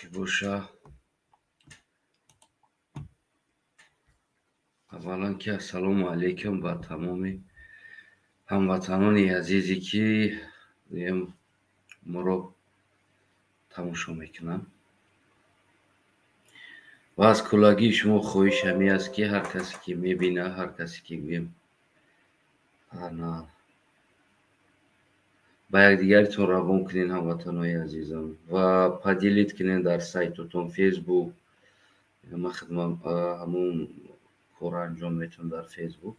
Ки боша. Аввалан ки ассалому алайкум ба тамоми ҳамватанони азизе, ки моро тамошо мекунанд. Ва аз куллагии шумо хоҳиш ҳамин аст, ки ҳар касе ки мебина, ҳар касе ки гӯем ба якдигаритон равон кунед, ҳамватанои азизам, ва поделить кунед дар сайтотон, Фейсбук. Ман хидмат ҳамун корро анҷом метавам дар Фейсбук.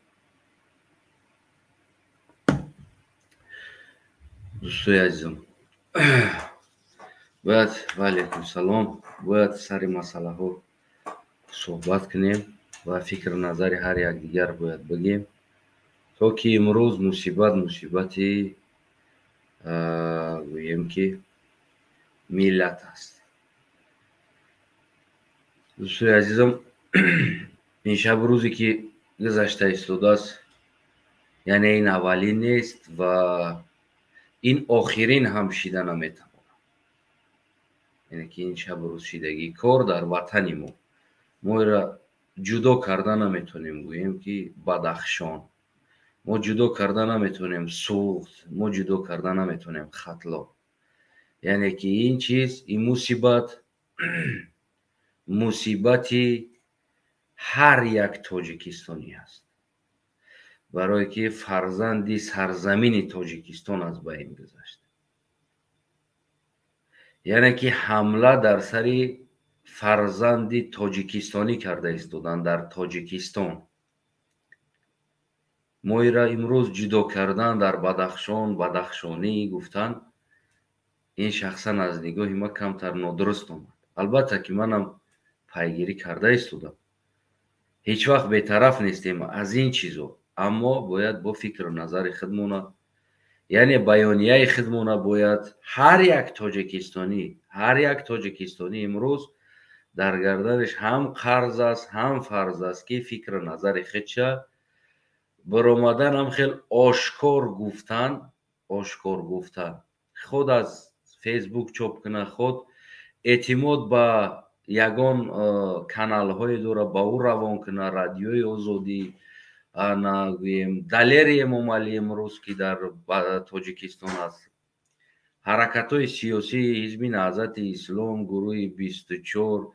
Дӯстои азизам, бояд, ва алайкум салом, бояд сари масъалаҳо суҳбат кунем ва фикру назари ҳар якдигар бояд бигем, то ки имрӯз мусибат мусибати гӯем ки миллат аст. Дӯстои азизам, ин шабу рӯзе ки гузашта истодааст, яъне ин аввалин нест ва ин охирин ҳам шида наметавонад. Яъне ки ин шабу рӯз шидагии кор дар ватани мо, мо инро ҷудо карда наметавонем, гӯем ки Бадахшон, мо ҷудо карда наметавонем Суғд, мо ҷудо карда наметавонем Хатлон. Яъне ки ин чиз, ин мусибат мусибати ҳар як тоҷикистонӣ аст, барое ки фарзанди сарзамини Тоҷикистон аз байн гузашт. Яъне ки ҳамла дар сари фарзанди тоҷикистонӣ карда истоданд дар Тоҷикистон. Мо инро имрӯз ҷудо кардан дар Бадахшон, бадахшонӣ гуфтан, ин шахсан аз нигоҳи ман камтар нодуруст омад. Албатта ки манам пайгирӣ карда истодам, ҳеҷ вақт бетараф нестем аз ин чизо, аммо бояд бо фикру назари худмона, яъне баёнияи худмона бояд ҳар як тоҷикистонӣ, ҳар як тоҷикистонӣ имрӯз дар гарданаш ҳам қарз аст, ҳам фарз аст, ки фикру назари худша баромадан ҳам хел ошкор гуфтан, ошкор гуфтан, худ аз Фейсбук чоп кунад, худ эътимод ба ягон каналҳое дора, ба ӯ равон кунад, Радиои Озодӣ, ана гӯем Далери Эмомалӣ имрӯз ки дар Тоҷикистон аст, ҳаракатҳои сиёсии Ҳизби Наҳзати Ислом, гурӯҳи 24,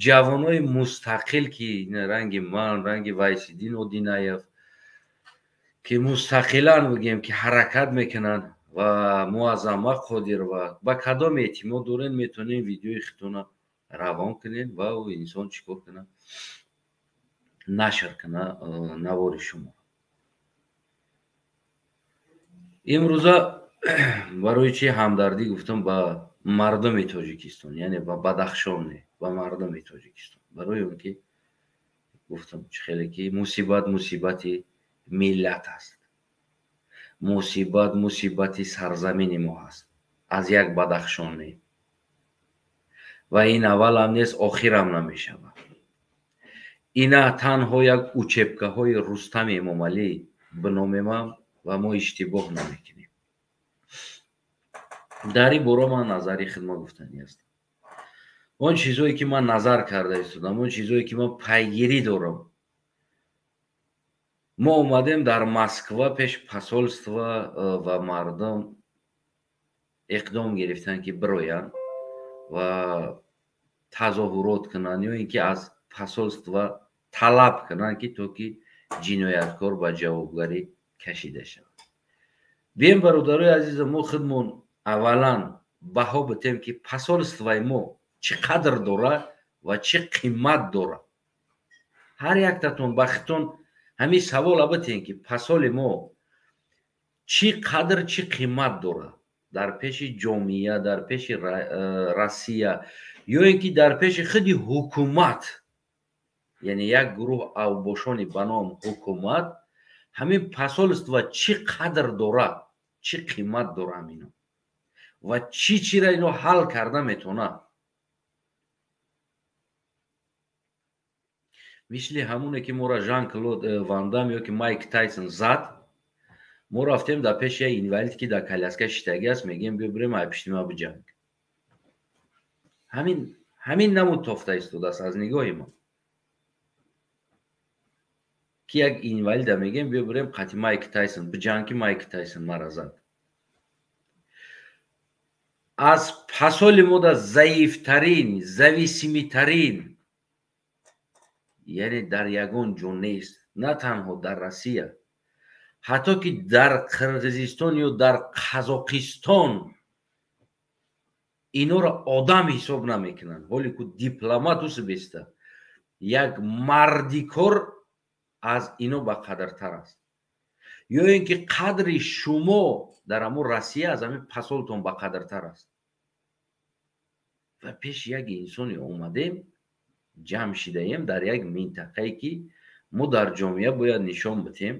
ҷавонои мустақил, ки ранги ман, ранги Вайсиддин Одинаев, ки мустақилан бигем ки ҳаракат мекунанд, ва Муаззама Қодирова, ба кадом эътимод доред, метавонед видеои худтона равон кунед ва ӯ инсон чӣ кор кунад, нашр кунад навори шумо. Имрӯза барои чӣ ҳамдардӣ гуфтам ба мардуми Тоҷикистон, яъне ба Бадахшон не, ба мардуми Тоҷикистон, барои он ки гуфтам чӣ хеле ки мусибат мусибати миллат аст, мусибат мусибати сарзамини мо ҳаст, аз як Бадахшон не, ва ин аввалам нест, охирам намешавад. Ина танҳо як учебкаҳои Рустами Эмомалӣ биномемам ва мо иштибоҳ намекунем. Дар ин бора ман назари хидмат гуфтанӣ ҳастам. Он чизое ки ман назар карда истодам, он чизое ки ман пайгирӣ дорам. Мо омадем дар Москва пеш посольство ва мардум иқдом гирифтанд, ки бироянд ва тазоҳурот кунанд ё ин ки аз посольство талаб кунанд, ки то ки ҷинояткор ба ҷавобгарӣ кашида шавад. Бием, бародарои азизам, мо худмон аввалан баҳо битем, ки посольствои мо чӣ қадр дорад ва чӣ қимат дорад. Ҳар яктатон ба худтон ҳамин савола битем, ки посоли мо чӣ қадр, чӣ қимат дорад дар пеши ҷомеа, дар пеши Россия ё ин ки дар пеши худи ҳукумат, яъне як гурӯҳ авбошони ба ном ҳукумат, ҳамин посольство чӣ қадр дорад, чӣ қимат дорад ҳамино ва чӣ чиро ино ҳал карда метавонад. Мисли ҳамоне ки моро Жан Клод Ван Дам ё ки Майк Тайсон зад, мо рафтем дар пеши як инвалид, ки дар коляска шиштагӣ аст, мегӯем биё бирем ай пишти ма биҷанг. Ҳамин Ҳамин намуд тофта истодааст аз нигоҳи мо. Ки як инвалида мегем, биё бирем қати Майк Тайсон, биҷанг ки Майк Тайсон мара зад. Аз пасоли мода заифтарин, зависимитарин, яъне дар ягон ҷо нест, на танҳо дар Россия, ҳатто ки дар Қирғизистон ё дар Қазоқистон инора одам ҳисоб намекунанд. Ҳоле ку дипломат усбеста як мардикор аз ино ба қадртар аст. Ё ин ки қадри шумо дар ҳамон Россия аз ҳамин пасолтон ба қадртар аст. Ва пеши як инсоне омадем, ҷамъ шидаем дар як минтақае ки мо дар ҷомеа бояд нишон битем.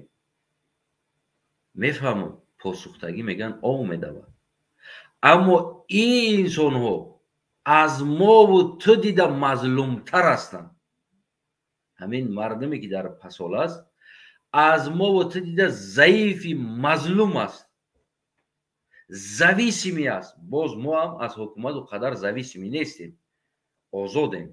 Мефаҳмам, посухтагӣ мегӯянд ов медавад. Аммо ин инсонҳо аз мову ту дида мазлумтар ҳастанд. Ҳамин мардуме ки дар пасол аст, аз мову ту дида заифи мазлум аст, зависимӣ аст. Боз мо ҳам аз ҳукумату қадар зависимӣ нестем, озодем.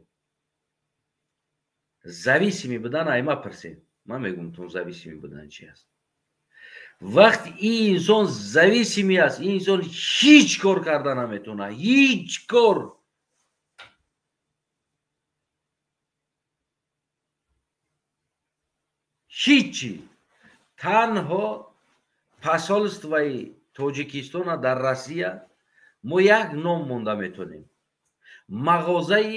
Зависимӣ будан ай ма пурсем, ман мегӯм тун зависимӣ будан чи аст. Вақти ин инсон зависимӣ аст, ин инсон ҳеҷ кор карда наметавонад, ҳеҷ кор. Ҳеҷи. Танҳо посольствои Тоҷикистона дар Россия мо як ном монда метавонем. Мағозаи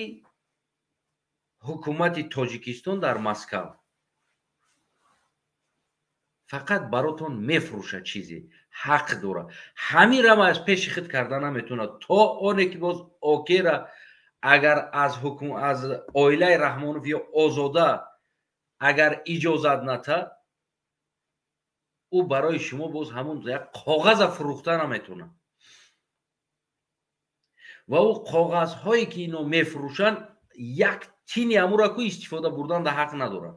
ҳукумати Тоҷикистон дар Москав. Фақат баротон мефурӯшад чизе, ҳақ дорад. Ҳаминрам аз пеши худ карда наметавонад, то оне ки боз окера агар аз ҳукм аз оилаи Раҳмонов ё Озода агар иҷозат ната, ӯ барои шумо боз ҳамон як коғаза фурӯхта наметавонад. Ва ӯ коғазҳое ки ино мефурӯшанд, як тини ҳамура ку истифода бурдан да ҳақ надорад.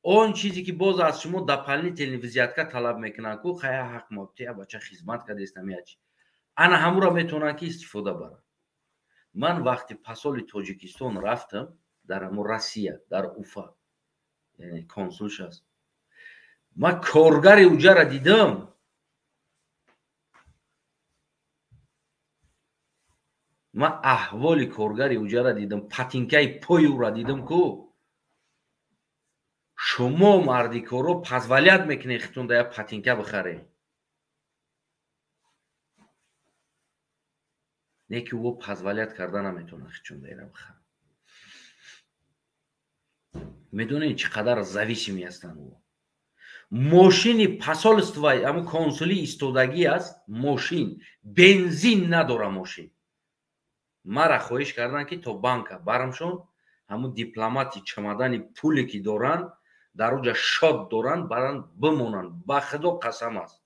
Он чизе ки боз аз шумо дополнительный взятка талаб мекунанд, ку хая ҳақ мо тия бача хизмат кардест намеячи, ана ҳамура метавонанд ки истифода баранд. Ман вақти пасоли Тоҷикистон рафтам дар ҳамун Россия, дар Уфа, яъне консулш аст, ман коргари уҷара дидам. Ман аҳволи коргари уҷара дидам, патинкаи пои ӯра дидам ку шумо мардикоро позволят мекунед хитон да як патинка бихаред. Не ки ӯ позволят карда наметавонад хитон да ира бихарад. Медонед чӣ қадар зависимӣ ҳастанд ӯ? Мошини посольства, ҳамун консулӣ истодагӣ аст, мошин бензин надора мошин. Мара хоҳиш карданд ки то банка барамшон, ҳамун дипломати чамадани пуле ки доранд, дар уҷа шод доранд, баранд бимонанд. Ба худо қасам аст,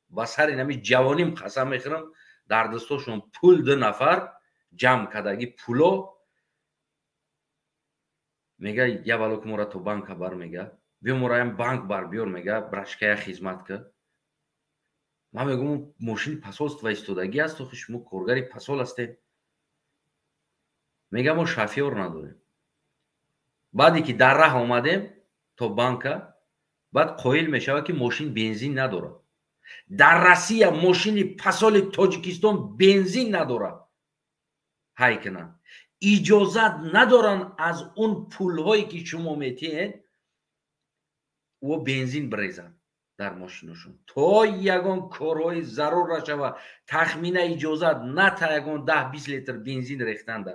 ба сари нами ҷавоним қасам мехӯрам, дар дастошон пул ду нафар ҷамъ кардагӣ пуло. Мега я валок мора то банка бар, мега биё мораям банк бар биёр, мега брашкая хизмат ка. Ман мегӯм мошини посольства истодагӣ аст, охи шумо коргари посол ҳастед. Мега мо шофёр надорем. Баъде ки дар раҳ омадем то банка, баъд қоил мешавад ки мошин бензин надорад. Дар Россия мошини посоли Тоҷикистон бензин надорад. Ҳай кунанд. Иҷозат надоранд аз он пулҳое ки шумо метиҳед, ӯ бензин бирезанд дар мошинашон. То ягон корҳои зарур нашавад, тахмина иҷозат ната ягон 10-20 литр бензин рехтанда.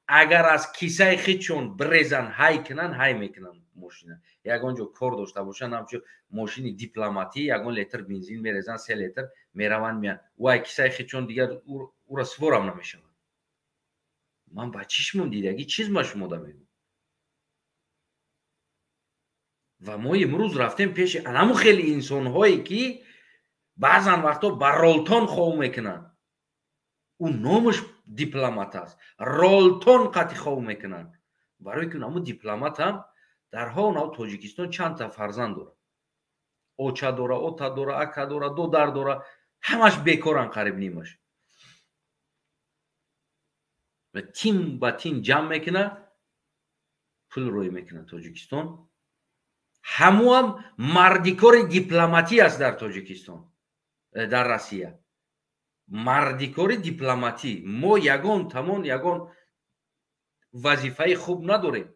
Агар аз кисаи худшон бирезанд, ҳай кунанд, ҳай мекунанд мошина. Ягон ҷо кор дошта бошанд, ҳамчун мошини дипломатӣ ягон литр бензин мерезанд, 3 литр мераванд меянд. Ӯ ай кисаи худшон дигар ӯра сворам намешавад. Ман ба чишмон дидагӣ чиз ма шумо да мегӯм. Ва мо имрӯз рафтем пеши анаму хеле инсонҳое ки баъзан вақтҳо ба ролтон хов мекунанд. Ӯ номаш дипломат аст, ролтон қатъи хов мекунанд. Барои ки ҳамун дипломат ҳам дар ҳол нав Тоҷикистон чанд та фарзанд дорад, оча дора, ота дора, ака дора, додар дора, ҳамаш бекоран қариб нимаш. Ва тим ба тим ҷамъ мекунад, пул рӯй мекунад Тоҷикистон. Ҳамуам мардикори дипломатӣ аст дар Тоҷикистон, дар Россия. Мардикори дипломатӣ. Мо ягон тамон ягон вазифаи хуб надорем.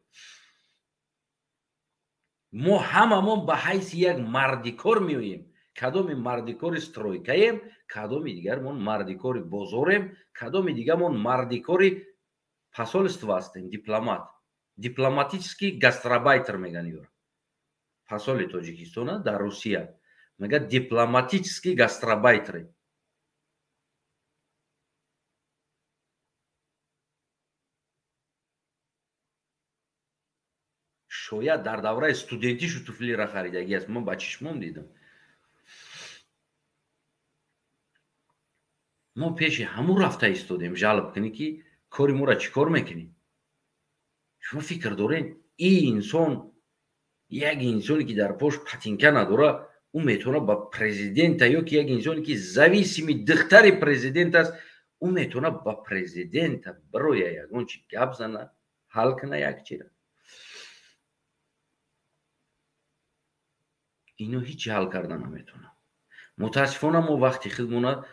Мо ҳамамон ба ҳайси як мардикор меоем. Кадоми мардикори стройкаем, кадоми дигармон мардикори бозорем, кадоми дигармон мардикори посольство ҳастем, дипломат. Дипломатический гастробайтер меган ёра. Посоли Тоҷикистона дар Русия мега дипломатический гастробайтеры. Шояд дар давраи студентишу туфлира харидагӣ аст, ман ба чишмом дидам. Мо пеши ҳамун рафта истодем, жалб кунӣ ки кори моро чӣ кор мекунӣ? Шумо фикр доред, ин инсон як инсоне ки дар пош патинка надора, ӯ метавонад ба президента ё ки як инсоне ки зависими духтари президент аст, ӯ метавонад ба президента бироя ягон чи гап зана, ҳал куна як чира. Ино ҳеҷ ҳал карда наметавонад. Мутаассифона мо вақти худмона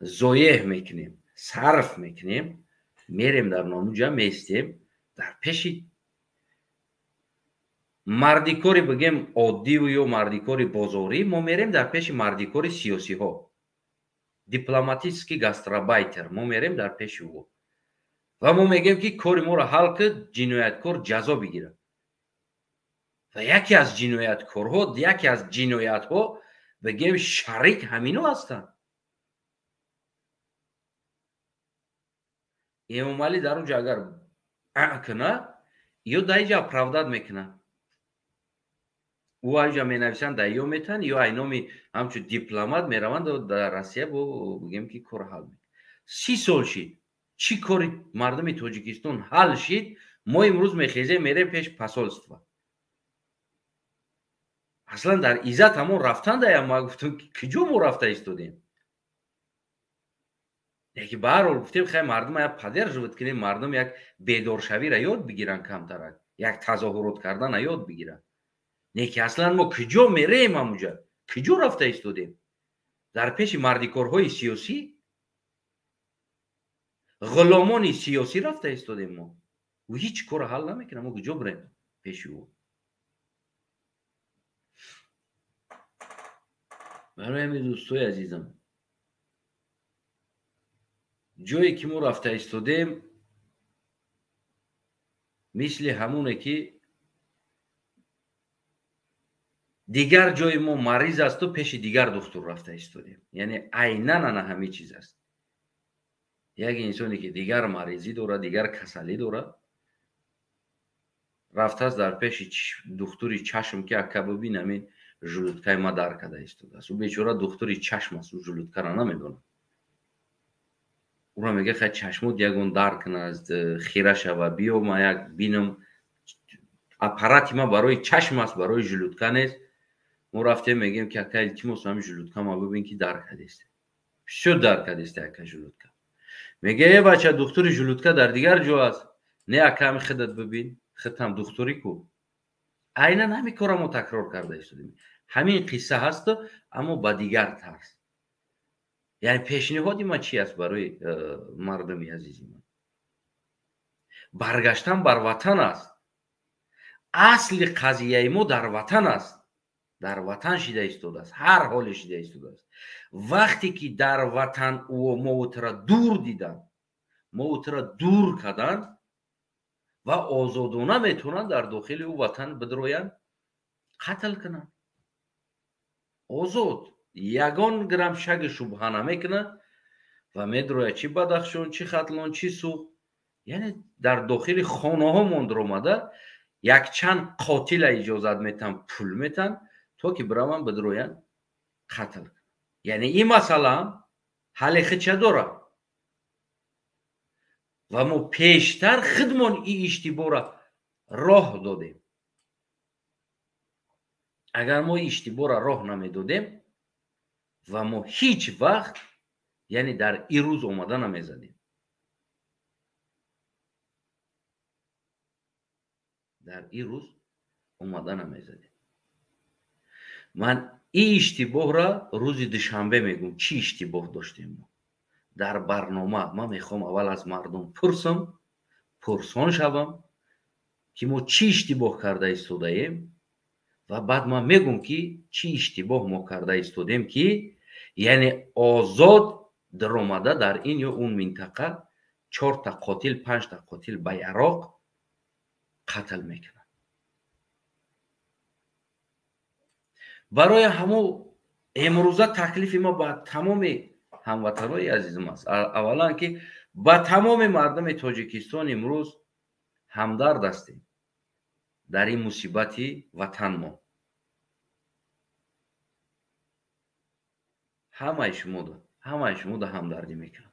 зоеҳ мекунем, сарф мекунем, мерем дар номуҷа меистем, дар пеши мардикори бигем оддиву ё мардикори бозорӣ, мо мерем дар пеши мардикори сиёсиҳо, дипломатический гастробайтер, мо мерем дар пеши ӯ ва мо мегем ки кори моро ҳал куд, ҷинояткор ҷазо бигирад. Ва яке аз ҷинояткорҳо, яке аз ҷиноятҳо бигем шарик ҳамино ҳастанд. Эмомалӣ дар он ҷо агар куна, ё дар инҷа оправдат мекунад. Ӯ инҷа менависанд, дар ё метан, ё ай номи ҳамчун дипломат мераванд дар Россия, бо бигем ки кор ҳал мекунад. 30 сол шид, чӣ кори мардуми Тоҷикистон ҳал шид? Мо имрӯз мехезем, мерем пеш посольство. Аслан дар иззат ҳамон рафтан даям, ма гуфтам ки куҷо мо рафта истодем? Яки ба ҳар ҳол гуфтем хай мардум як поддерживать кунем, мардум як бедоршавиро ёд бигиранд камтарак, як тазоҳурот кардана ёд бигиранд. Не ки аслан мо куҷо мерем ҳамуҷа? Куҷо рафта истодем? Дар пеши мардикорҳои сиёсӣ, ғуломони сиёсӣ рафта истодем мо. Ӯ ҳеҷ корро ҳал намекунад, мо куҷо бирем пеши ӯ? Барои ҳамин дӯстои азизам, ҷое ки мо рафта истодем мисли ҳамоне ки дигар ҷои мо мариз асту пеши дигар духтур рафта истодем. Яъне айнан ана ҳамин чиз аст. Як инсоне ки дигар маризӣ дорад, дигар касалӣ дорад, рафтааст дар пеши духтури чашм ки ака бибин ҳамин жулудкаи ма дар карда истодааст. Ӯ бечора духтури чашм аст, ӯ жулудкаро намедонад. Ура мега хай чашмот ягон дар кунад, хира шава, биё ма як бинам, аппарати ма барои чашм аст, барои жулудка нест. Мо рафтем мегем ки ака илтимос ҳамин жулудка ма бибин ки дар кардест. Всё дар кардест ака жулудка. Мега е бача, духтури жулудка дар дигар ҷо аст. Не ака ҳамин худат бибин, худтам духтурӣ ку. Айнан ҳамин корро мо такрор карда истодем. Ҳамин қисса ҳасту, аммо ба дигар тарз. Яъне пешниҳоди ман чи аст барои мардуми азизи ман? Баргаштан бар ватан аст. Асли қазияи мо дар ватан аст. Дар ватан шида истодааст, ҳар ҳоле шида истодааст. Вақте ки дар ватан мо ӯтра дур диданд, мо ӯтра дур карданд ва озодона метавонанд дар дохили ӯ ватан бидроянд, қатл кунанд. Озод, ягон грамм шаги шубҳа намекунад ва медрояд чи Бадахшон, чи Хатлон, чи Суғд. Яъне дар дохили хонаҳо мондромада якчанд қотила иҷозат метан, пул метан, то ки бираванд бидроянд қатл кунанд. Яъне ин масъалаам ҳалли худша дорад ва мо пештар худмон ин иштибоҳро роҳ додем. Агар мо иштибоҳро роҳ намедодем ва мо ҳеҷ вақт яъне дар ин рӯз омада намезадем. Дар ин рӯз омада намезадем. Ман ин иштибоҳра рӯзи душанбе мегӯм, чӣ иштибоҳ доштем мо дар барнома. Ман мехоҳам аввал аз мардум пурсам, пурсон шавам, ки мо чӣ иштибоҳ карда истодаем, ва баъд ман мегӯм, ки чӣ иштибоҳ мо карда истодем, ки яъне озод даромада дар ин ё он минтақа 4та қотил, 5та қотил ба яроқ қатл мекунанд. Барои ҳамо имрӯза таклифи мо ба тамоми ҳамватанҳои азизим аст. Аввалан ки ба тамоми мардуми Тоҷикистон имрӯз ҳамдард ҳастем дар ин мусибати ватанмо. Ҳамаи шумода ҳамдардӣ мекунам.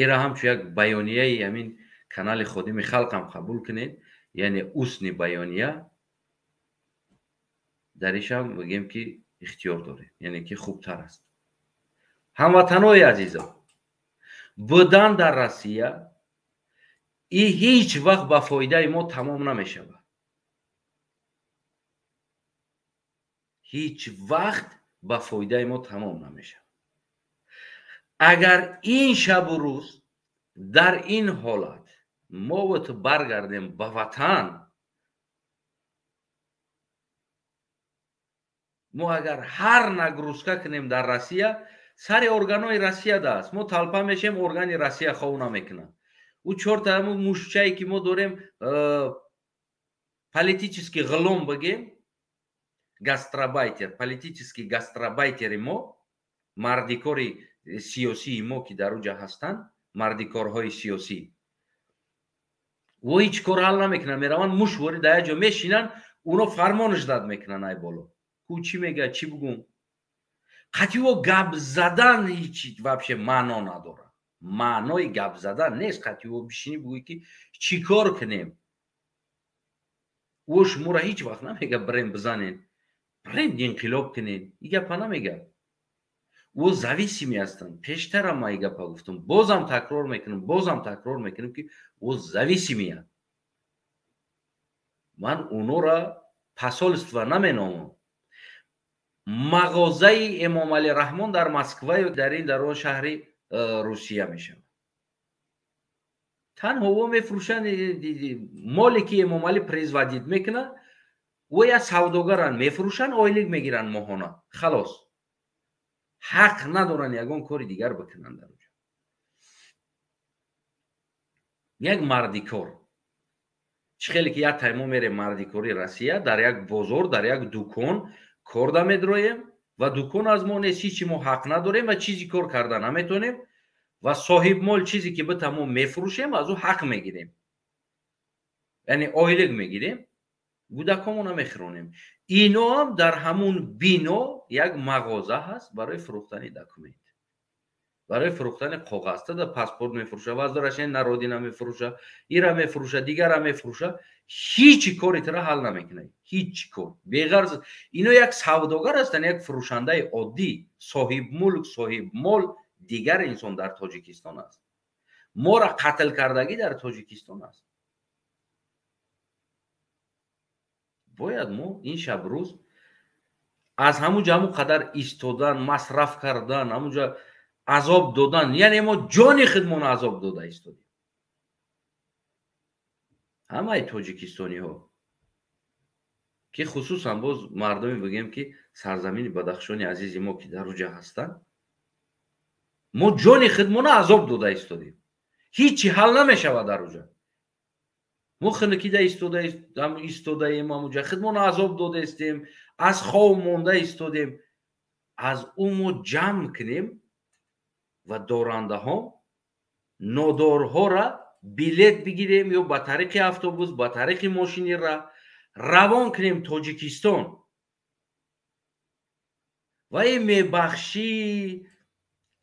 Ира ҳамчун як баёнияи ҳамин канали Ходими халқам қабул кунед, яъне устни баёния, дар ишам бигем ки ихтиёр дорем, яъне ки хубтар аст. Ҳамватанҳои азизам, будан дар Россия и ҳеҷ вақт ба фоидаи мо тамом намешавад. Ҳеҷ вақт ба фоидаи мо тамом намешавад. Агар ин шабу рӯз дар ин ҳолат мо ва ту баргардем ба ватан, мо агар ҳар нагрузка кунем дар Россия, сари органҳои Россия даст, мо талпа мешем, органи Россия хов намекунад. Ӯ чорта ҳамун мушчае ки мо дорем, политический ғулом бигем, гастробайтер, политический гастробайтери мо, мардикори сиёсии мо ки дар уҷа ҳастанд, мардикорҳои сиёсӣ, во ҳеҷ кор ҳал намекунанд, мераванд мушворӣ дар як ҷо мешинанд, уно фармонаш дад мекунанд ай боло. Ку чӣ мега, чӣ бугум? Қатъи во гап задан ҳеҷ вообще маъно надорад. Маънои гап задан нест. Қатъи во бишинӣ бугӯӣ ки чӣ кор кунем. Ӯ шуморо ҳеҷ вақт намега бирем бизанен, бирем инқилоб кунен. Ин гапа намега. Ӯ зависимӣ ҳастанд. Пештарам ман ин гапа гуфтам, бозам такрор мекунам, бозам такрор мекунам, ки ӯ зависимианд. Ман онора посольство наменомам. Мағозаи Эмомалӣ Раҳмон дар Москва ё дар ин дар он шаҳри Русия мешавад. Танҳо во мефурӯшанд моле ки Эмомалӣ производит мекунад, во як савдогаранд, мефурӯшанд, ойлик мегиранд моҳона. Халос. Ҳақ надоранд ягон кори дигар бикунанд дар онҷо. Як мардикор. Чӣ хеле ки як таймо мерем мардикори Россия, дар як бозор, дар як дукон корда медроем ва дукон аз мо нест, ҳеҷ мо ҳақ надорем ва чизи кор карда наметонем ва соҳибмол чизе ки бита мо мефурӯшем, аз ӯ ҳақ мегирем, яъне ойлик мегирем, гудакомона мехӯронем. Ино ҳам дар ҳамун бино як мағоза ҳаст барои фурӯхтани документ, барои фурӯхтани коғаз. Тада паспорт мефурӯша, ваздорашен народина мефурӯша, ира мефурӯша, дигара мефурӯша. Ҳеҷ кори тира ҳал намекунад, ҳеҷ кор. Беғарз ино як савдогар ҳастанд, як фурӯшандаи оддӣ, соҳибмулк, соҳибмол дигар инсон дар Тоҷикистон аст. Мора қатл кардагӣ дар Тоҷикистон аст. Бояд мо ин шаб рӯз аз ҳамун ҷа ҳамун қадар истодан, масраф кардан, ҳамун ҷа азоб додан, яъне мо ҷони худмон азоб дода истодем. Ҳамаи тоҷикистониҳо ки хусусан боз мардуме бигем ки сарзамини Бадахшони азизи мо ки дар уҷа ҳастанд, мо ҷони худмона азоб дода истодем. Ҳеҷ чи ҳал намешавад дар уҷа. Мо хунукида истодаем, ҳамуҷа худмона азоб додаистем, аз хов монда истодем. Аз ӯ мо ҷамъ кунем ва дорандаҳо нодорҳоро билет бигирем ё ба тариқи автобус, ба тариқи мошини равон кунем Тоҷикистон. Ва ин мебахшӣ,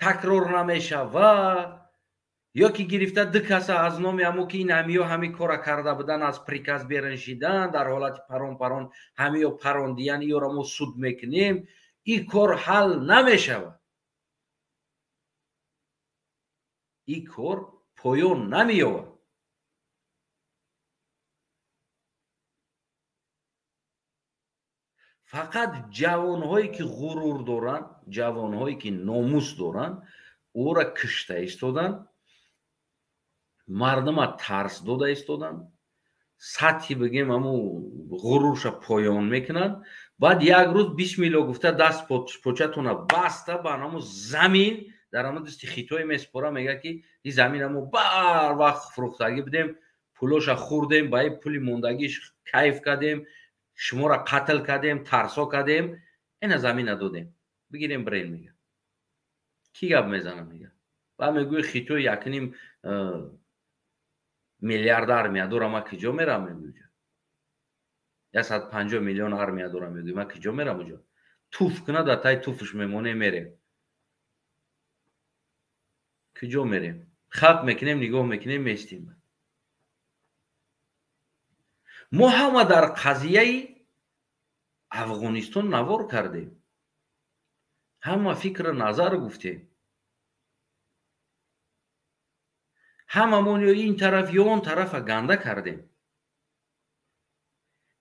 такрор намешава, ё ки гирифта ду каса аз номи ҳамо ки ин ҳамиё ҳами кора карда будан, аз приказ берун шидан, дар ҳолати парон-парон ҳамиё парондиян, иёро мо суд мекунем. Ин кор ҳал намешавад. Ин кор поён намеёбад. Фақат ҷавонҳое ки ғурур доранд, ҷавонҳое ки номус доранд, ӯра кишта истоданд, мардума тарс дода истоданд, сатҳи бигем ҳаму ғурурша поён мекунанд. Баъд як рӯз бисмилло гуфта даст початона баста ба ҳаму замин дар ҳаму дасти хитой меспора, мега ки ин замина мо бар вақт фурӯхтагӣ будем, пулоша хӯрдем, ба ин пули мондагиш кайф кардем, шуморо қатл кардем, тарсо кардем, ина замина додем, бигирем бирен. Мега кӣ гап мезана? Мега баъд мегӯи хитой 1.5 миллиард армия дорам, ман киҷо мерам? Мегӯ 150 миллион армия дорам, мегӯ ман киҷо мерам? Уҷо туф куна, дар таи туфш мемонем, мерем. Киҷо мерем? Хап мекунем, нигоҳ мекунем, местим. Мо ҳама дар қазияи Афғонистон навор кардем, ҳама фикру назар гуфтем, ҳамамон ё ин тараф ё он тарафа ганда кардем.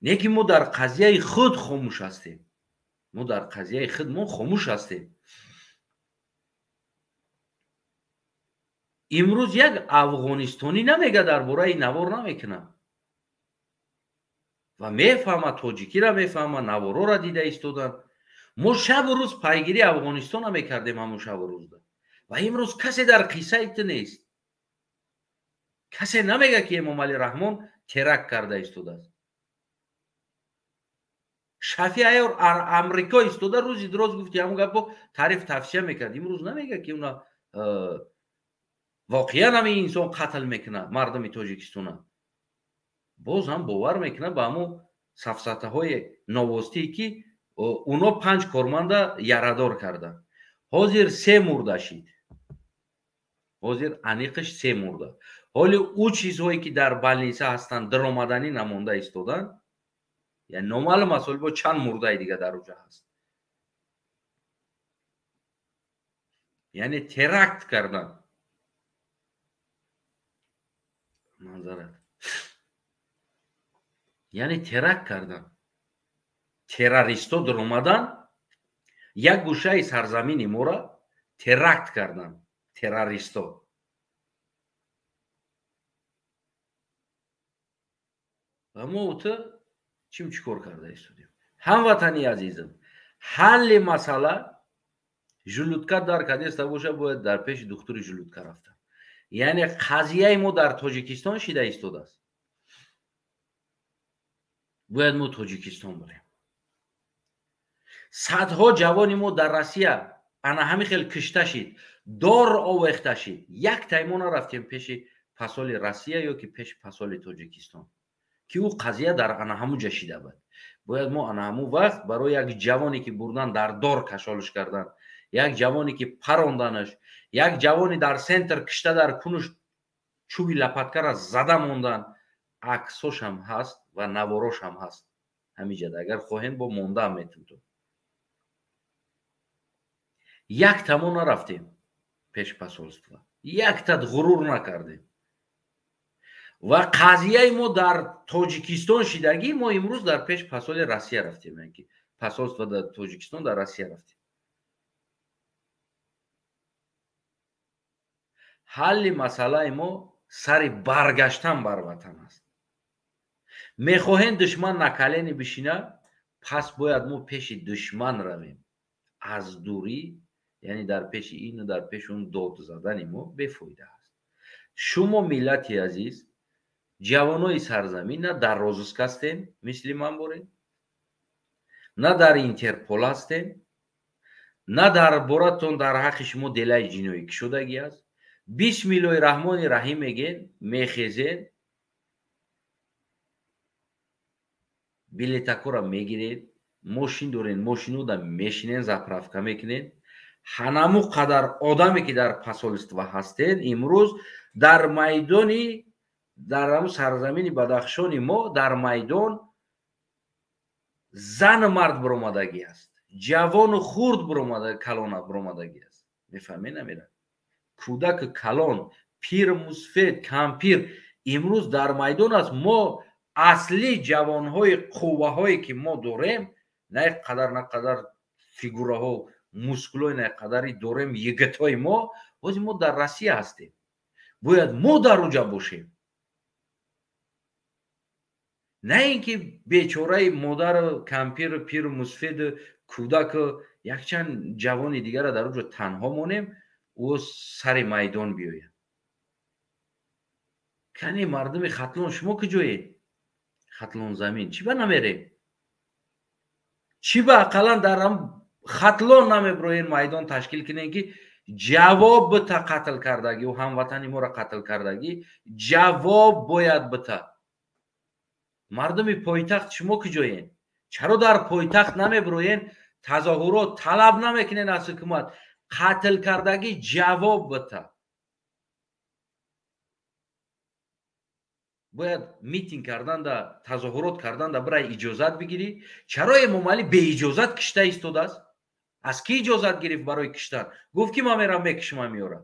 Не ки мо дар қазияи худ хомӯш ҳастем, мо дар қазияи худ мо хомӯш ҳастем. Имрӯз як афғонистонӣ намега дар бораи навор намекунам ва мефаҳма, тоҷикиро мефаҳма, наворора дида истоданд. Мо шабу рӯз пайгирии Афғонистона мекардем ҳамун шабу рӯзда, ва имрӯз касе дар қиссаи ту нест, касе намега ки Эмомалӣ Раҳмон теракт карда истодааст. Шафи Айёр Амрико истода рӯзи дуроз гуфти ҳамун гапо таъриф тавсия мекард, имрӯз намега ки уна воқеан ҳамин инсон қатл мекунад мардуми Тоҷикистона. Боз ҳам бовар мекунад ба ҳамун сафсатаҳои новостие ки уно 5 корманда ярадор карданд. Ҳозир 3 мурда шид, ҳозир аниқиш 3 мурда. Ҳоли ӯ чизҳое ки дар балниса ҳастанд даромаданӣ намонда истоданд, яъне номаълум аст ҳоли бо чанд мурдаи дига дар уҷа ҳаст. Яъне теракт карданд. Манзарат, яъне теракт карданд, террористо даромадан як гӯшаи сарзамини моро теракт карданд, террористо. Ва мо ту чим чӣ кор карда истодем? Ҳамватани азизам, ҳалли масъала желудка дар кадеста боша, бояд дар пеши духтури желудка рафтан. Яъне қазияи мо дар Тоҷикистон шида истодааст, бояд мо Тоҷикистон бирем. Садҳо ҷавони мо дар Россия ана ҳамин хел кишта шид, дор овехта шид. Як тай мо нарафтем пеши посоли Россия ё ки пеши посоли Тоҷикистон, ки ӯ қазия дар ана ҳамун ҷа шида буд. Бояд мо ана ҳамун вақт барои як ҷавоне ки бурдан дар дор кашолиш кардан, як ҷавоне ки паронданаш, як ҷавоне дар центр кишта дар кунуш чӯби лапаткара зада мондан, аксошам ҳаст ва наворошам ҳаст. Ҳамиҷада агар хоҳем бо мондаам метунтум. Як тамо нарафтем пеш посольство, якта ғурур накардем. Ва қазияи мо дар Тоҷикистон шидагӣ, мо имрӯз дар пеш посоли Россия рафтем, яъне ки посольство дар Тоҷикистон дар Россия рафтем. Ҳалли масъалаи мо сари баргаштан бар ватан аст. Мехоҳем душман на колени бишина, пас бояд мо пеши душман равем. Аз дурӣ, яъне дар пеши ину дар пеши он дод задани мо бефоида аст. Шумо миллати азиз, ҷавонои сарзамин на дар розыск ҳастем, мисли ман борем, на дар Интерпол ҳастем, на дар боратон дар ҳаққи шумо делаи ҷиноӣ кушодагӣ аст. Бисмиллоҳи раҳмони раҳим мегӯен, мехезен, билетакора мегиред, мошин дорен, мошинода мешинен, заправка мекунед. Ҳанаму қадар одаме ки дар посольство ҳастен, имрӯз дар майдони дар ҳамун сарзамини Бадахшони мо дар майдон зану мард биромадагӣ аст, ҷавону хурд биромада, калона биромадагӣ аст. Мефаҳмед намера? Кӯдаку калон, пир, мусфед, кампир имрӯз дар майдон аст. Мо асли ҷавонҳои қувваҳое ки мо дорем, На қадар, на қадар фигураҳо, мускулои на қадари дорем, йигитҳои мо. Ҳозир мо дар Россия ҳастем, бояд мо дар уҷа бошем, на ин ки бечораи модару кампиру пиру мусфеду кӯдаку якчанд ҷавони дигара дар уҷо танҳо монем, ӯ сари майдон биёяд. Кани мардуми Хатлон, шумо куҷоед? Хатлон замин чӣ ба намерем? Чӣ ба ақаллан дар Хатлон намеброен, майдон ташкил кунем, ки ҷавоб бита қатл кардагӣ ӯ ҳамватани моро қатл кардагӣ, ҷавоб бояд бита. Мардуми пойтахт, шумо куҷоен? Чаро дар пойтахт намеброен, тазоҳурот талаб намекунен аз ҳукумат, қатл кардагӣ ҷавоб бита? Бояд митинг карданда, тазоҳурот карданда бирай иҷозат бигирӣ. Чаро Эмомалӣ беиҷозат кишта истодааст? Аз кӣ иҷозат гирифт барои киштан? Гуфт ки ман мерам мекишам, меорам.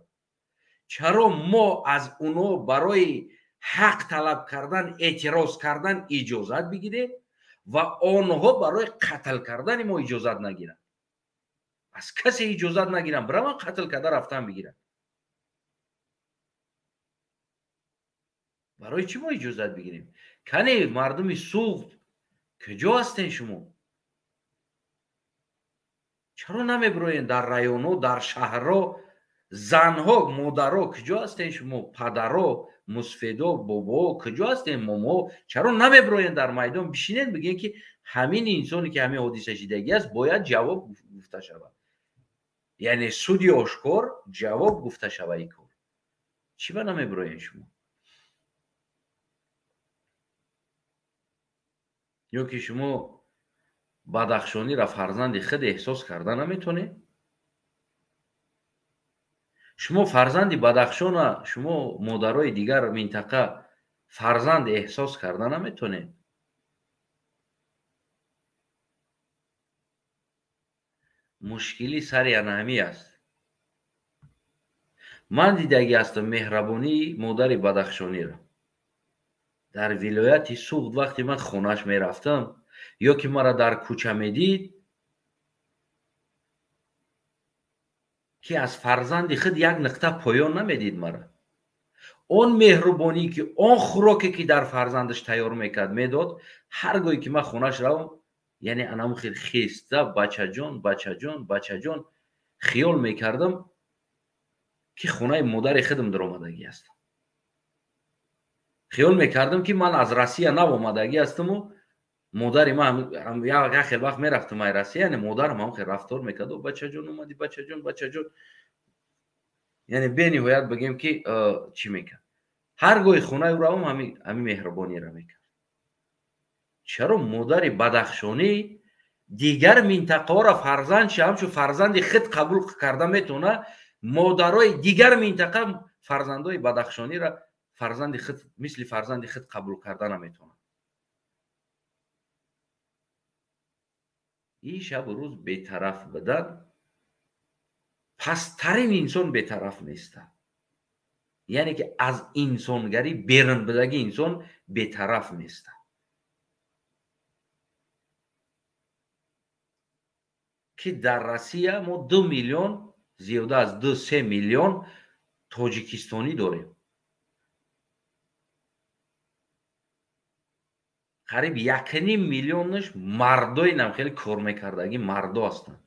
Чаро мо аз уно барои ҳақ талаб кардан, эътироз кардан иҷозат бигирем ва онҳо барои қатл кардани мо иҷозат нагиранд? Аз касе иҷозат нагиранд, бираванд қатл карда рафтан бигиранд. Барои чӣ мо иҷозат бигирем? Кане мардуми Суғд, куҷо ҳастен шумо? Чаро намеброен дар районҳо, дар шаҳрҳо? Занҳо, модаро, куҷо ҳастен шумо? Падаро, мусфедо, бобоҳо, куҷо ҳастен? Момоҳо, чаро намеброен дар майдон бишинен, бигӯен ки ҳамин инсоне ки ҳамин ҳодиса шидагӣ аст, бояд ҷавоб гуфта шавад, яъне суди ошкор ҷавоб гуфта шавад ин кор. Чӣ ба намеброен шумо? Ё ки шумо Бадахшониро фарзанди худ эҳсос карда наметонед? Шумо фарзанди Бадахшона, шумо модарои дигар минтақа фарзанд эҳсос карда наметонед? Мушкили сари анаҳамӣ аст. Ман дидагӣ ҳастам меҳрабонии модари Бадахшониро. Дар вилояти Суғд вақте ман хонаш мерафтам, ё ки маро дар кӯча медид, ки аз фарзанди худ як нуқта поён намедид мара. Он меҳрубонӣ ки он хӯроке ки дар фарзандаш тайёр мекард медод, ҳар гоҳе ки ман хонаш равам, яъне анаму хел хеста бачаҷон, бачаҷон, бачаҷон хиёл мекардам ки хонаи модари худам даромадагӣ ҳастам. Хиёл мекардам ки ман аз Россия нав омадагӣ ҳастаму модари ман як хел вақт мерафтам ай Россия, яъне модарам ҳам хел рафтор мекард: бачаҷон омадӣ, бачаҷон, бачаҷон. Яъне бениҳоят бигем ки чӣ мекард. Ҳар гоҳи хонаи ӯ равам, ҳамин меҳрубониро мекард. Чаро модари Бадахшонӣ дигар минтақаҳоро фарзандши ҳамчун фарзанди худ қабул карда метавонад, модарои дигар минтақа фарзандои Бадахшониро фарзанди худ, мисли фарзанди худ қабул карда наметавонад? Ин шабу рӯз бетараф будан, пасттарин инсон бетараф неста. Яъне ки аз инсонгарӣ берун будаги инсон бетараф неста. Ки дар Россия мо 2 миллион, зиёда аз 2-3 миллион тоҷикистонӣ дорем. Қариб 1,5 миллионаш мардои нам хеле кор мекардагӣ мардо ҳастанд.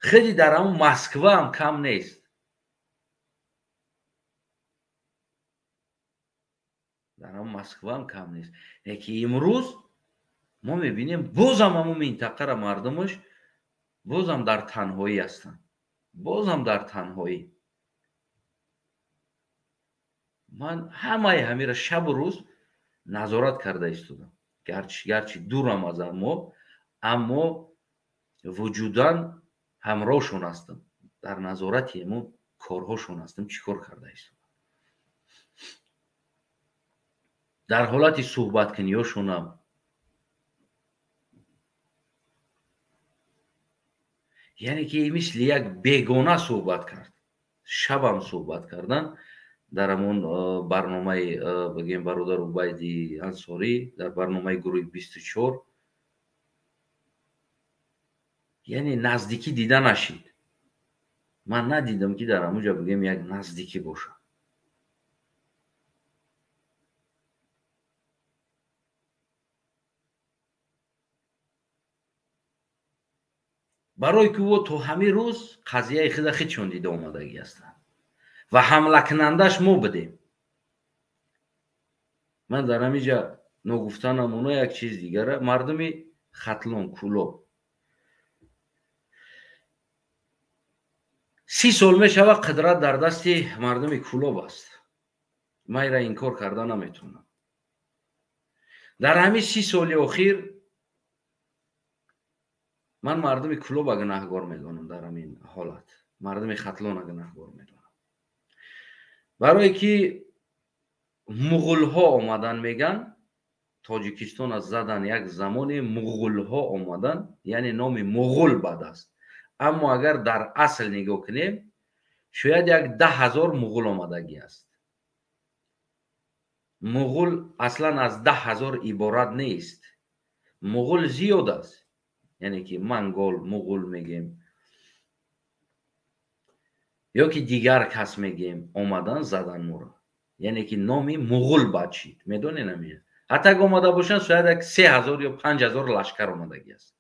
Хеле дар ҳамон Москва ҳам кам нест. Дар ҳамон Москва ҳам кам нест. Лекин имрӯз мо мебинем бозам ҳамон минтақара мардумаш бозам дар танҳоӣ ҳастанд. Бозам дар танҳоӣ. Ман ҳамаи ҳамира шабу рӯз назорат карда истодам. Гарчи дурам аз мо, аммо вуҷудан ҳамроҳшон ҳастам. Дар назорати мо корҳошон ҳастам, чӣ кор карда истодам. Дар ҳолати суҳбаткуниҳошонам яъне ки мисли як бегона суҳбат кард. Шабам суҳбат кардан дар ҳамон барномаи бигем бародар Убайди Ансорӣ, дар барномаи гурӯҳи 24 Яъне наздикӣ дида нашид. Ман надидам, ки дар ҳамуҷа бигӯем як наздикӣ бошад. Барои ки ӯ то ҳамин рӯз қазияи худа худшон дида омадагӣ ҳастанд ва ҳамлакунандаш мо будем. Ман дар ҳамин ҷа ногуфтанам оно як чиз дигара. Мардуми Хатлон, Кӯлоб 30 сол мешавад қудрат дар дасти мардуми Кӯлоб аст. Ман инро инкор карда наметавонам. Дар ҳамин 30 соли охир ман мардуми Кӯлоба гунаҳгор медонам. Дар ҳамин ҳолат мардуми Хатлона гунаҳгор медонам, барое ки муғулҳо омадан, меган Тоҷикистона задан як замоне муғулҳо омадан, яъне номи муғул бад аст. Аммо агар дар асл нигоҳ кунем, шояд як 10 000 муғул омадагӣ аст. Муғул аслан аз 10 000 иборат нест, муғул зиёд аст. Яъне ки монгол, муғул мегем ё ки дигар кас мегем, омадан задан моро, яъне ки номи муғул бад шид. Медонед, ҳамин ҳатто аг омада бошанд, шояд як 3000 ё 5000 лашкар омадагӣ аст.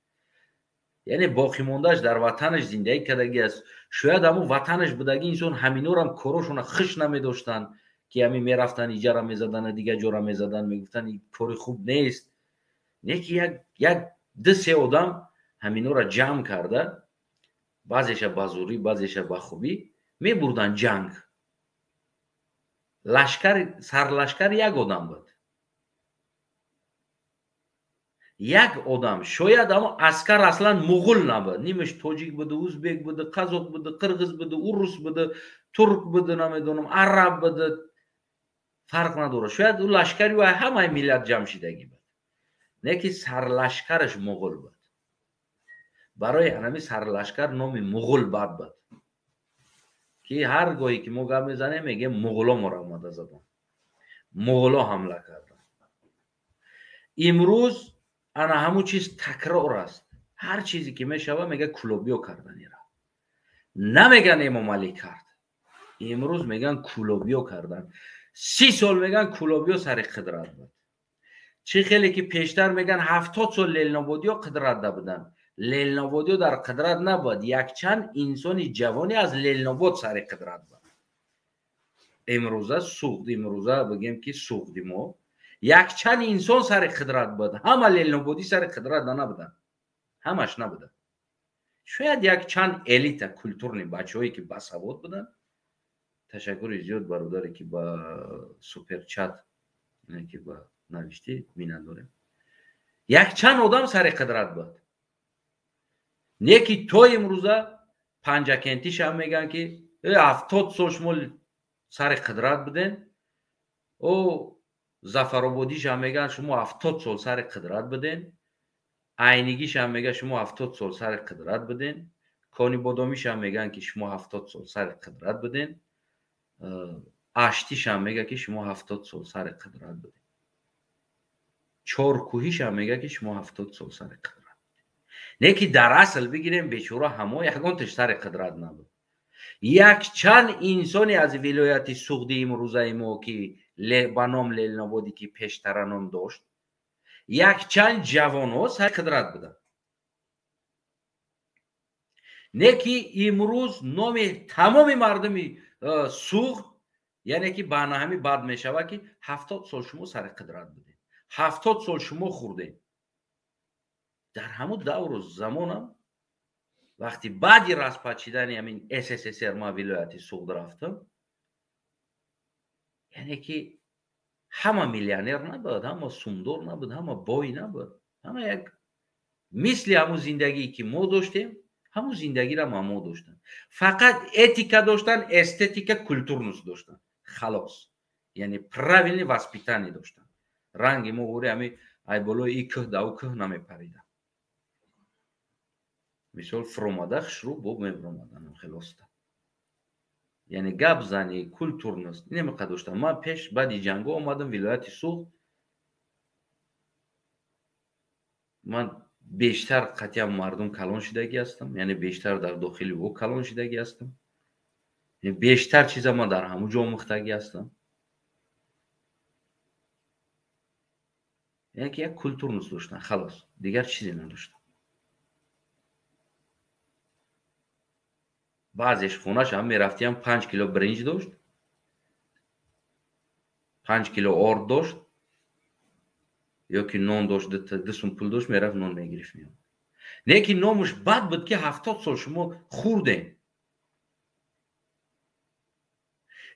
Яъне боқимондааш дар ватанаш зиндагӣ кардагӣ аст. Шояд ҳамун ватанаш будагӣ инсон ҳаминорам корошона хуш намедоштанд, ки ҳамин мерафтанд, иҷара мезаданд, дигар ҷора мезаданд, мегуфтанд ин кори хуб нест. Не ки як ду се одам ҳаминора ҷамъ карда, баъзеша ба зӯрӣ, баъзеша ба хубӣ мебурданд ҷанг. Лашкар, сарлашкар як одам буд, як одам шояд. Аммо аскар аслан муғул набуд, нимаш тоҷик буду, узбек буду, қазоқ буду, қирғиз буду, урус буду, турк буду, намедонам, араб буду, фарқ надорад. Шояд ӯ лашкари ӯ ҳамаи миллат ҷамъ шидагӣ буд, не ки сарлашкараш муғул буд. Барои ҳанами сарлашкар номи муғул бад буд, ки ҳар гоҳе ки мо гап мезанем, мегӯем муғуло моро омада задан, муғуло ҳамла карданд. Имрӯз ана ҳамун чиз такрор аст. Ҳар чизе ки мешавад, мега кӯлобиё кардан. Ира намеган Эмомалӣ кард, имрӯз меган кӯлобиё кардан. 30 сол меган кӯлобиё сари қудрат буд. Чӣ хеле ки пештар меган 70 сол лелнободиё қудратда буданд. Ленинободиё дар қудрат набуд, якчанд инсони ҷавоне аз Ленинобод сари қудрат буд. Имрӯза Суғд, имрӯза бигем ки Суғди мо якчанд инсон сари қудрат буд. Ҳама ленинободӣ сари қудрат набуданд, ҳамаш набуданд. Шояд якчанд элита, культурный бачаҳое ки басавод буданд. Ташаккури зиёд, бародаре ки ба суперчат ки ба навиштӣ, миннатдорем. Якчанд одам сари қудрат буд, не ки то имрӯза Панҷакентишам мегӯянд ки 70 сол шумо сари қудрат буден, о Зафарободишам мегӯянд шумо 70 сол сари қудрат буден, Айнигишам мегӯяд шумо 70 сол сари қудрат буден, Конибодомишам мегӯянд ки шумо 70 сол сари қудрат буден, Аштишам мегӯяд ки шумо 70 сол сари қудрат буден, Чоркӯҳишам мегӯяд ки шумо 70 сол сари қудрат. Не ки дар асл бигирем, бечора ҳамо ягонташ сари қудрат набуд. Якчанд инсоне аз вилояти Суғди имрӯзаи мо, ки ба ном Ленинободӣ, ки пештара ном дошт, якчанд ҷавонҳо сари қудрат буданд. Не ки имрӯз номи тамоми мардуми Суғд, яъне ки ба ҳами бад мешавад, ки 70 сол шумо сари қудрат будед, 70 сол шумо хӯрдед. Дар ҳамун давру замонам, вақти баъди распад шидани ҳамин СССР, ман вилояти Суғд рафтам, яъне ки ҳама миллионер набуд, ҳама сумдор набуд, ҳама бой набуд. Ҳама як мисли ҳамун зиндагие ки мо доштем, ҳамун зиндагиро мо доштанд. Фақат этика доштан, эстетика, культурность доштан, халос. Яъне правильный воспитание доштан. Ранги мо ори ҳами ай болои и кӯҳ да у кӯҳ намепарида. Мисол, фуромада хушрӯ боб мебуромаданам хелоста. Яъне гап зани, культурность инамиқа доштам. Ман пеш баъди ҷанго омадам вилояти Суғд. Ман Бештар қатъиян мардум калон шидагӣ ҳастам, яъне бештар дар дохили ӯ калон шидагӣ ҳастам. Бештар чиза ман дар ҳамун ҷо омӯхтагӣ ҳастам. Яъне ки як культурност доштан, халос, дигар чизе надоштам. Баъзеш хонаш ҳам мерафтиам 5 кило бринҷ дошт, 5 кило орд дошт, ё ки нон дошт, 2 сум пул дошт, мерафт нон мегирифт меомад. Не ки номуш бад буд ки 70 сол шумо хӯрдем.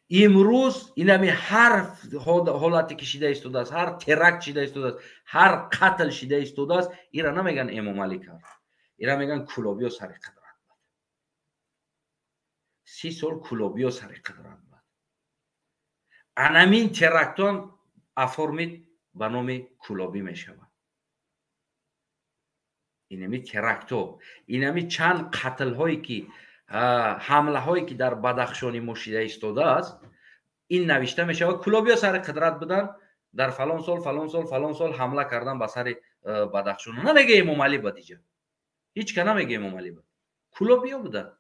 Имрӯз инами ҳар ҳолате ки шида истодааст, ҳар теракт шида истодааст, ҳар қатл шида истодааст, ира намеган Эмомалӣ кард, ира меган кулобиё сари қудрат буд. 30 сол кулобиё сари қудрат буд. Анамин терактон оформид ба номи кулобӣ мешавад. Инами теракто, инами чанд қатлҳое ки ҳамлаҳое ки дар Бадахшони мо шида истодааст, ин навишта мешавад кулобиё сари қудрат буданд, дар фалон сол, фалон сол, фалон сол ҳамла кардан ба сари Бадахшон. Намега Эмомалӣ ба диҷа, ҳеҷ ка намега Эмомалӣ ба, кулобиё буданд.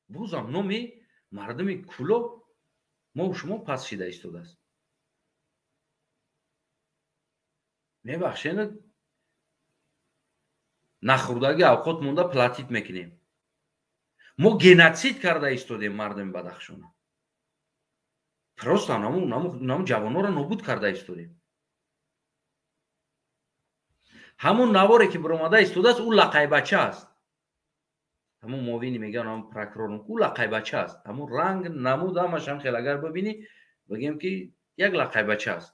Бозам номи мардуми кулоб мо шумо пас шида истодааст. Мебахшед, нахӯрдаги авқот монда платит мекунем. Мо геноцид карда истодем мардуми Бадахшона. Просто наму ҷавонҳоро нобуд карда истодем. Ҳамун наворе ки биромада истодааст, ӯ лақайбача аст. Ҳамун муовини мегӯянд, ҳамун прокурор, ӯ лақайбача аст. Ҳамун ранг, намуд, ҳамаш ҳам хел агар бибинӣ, бигем ки як лақайбача аст.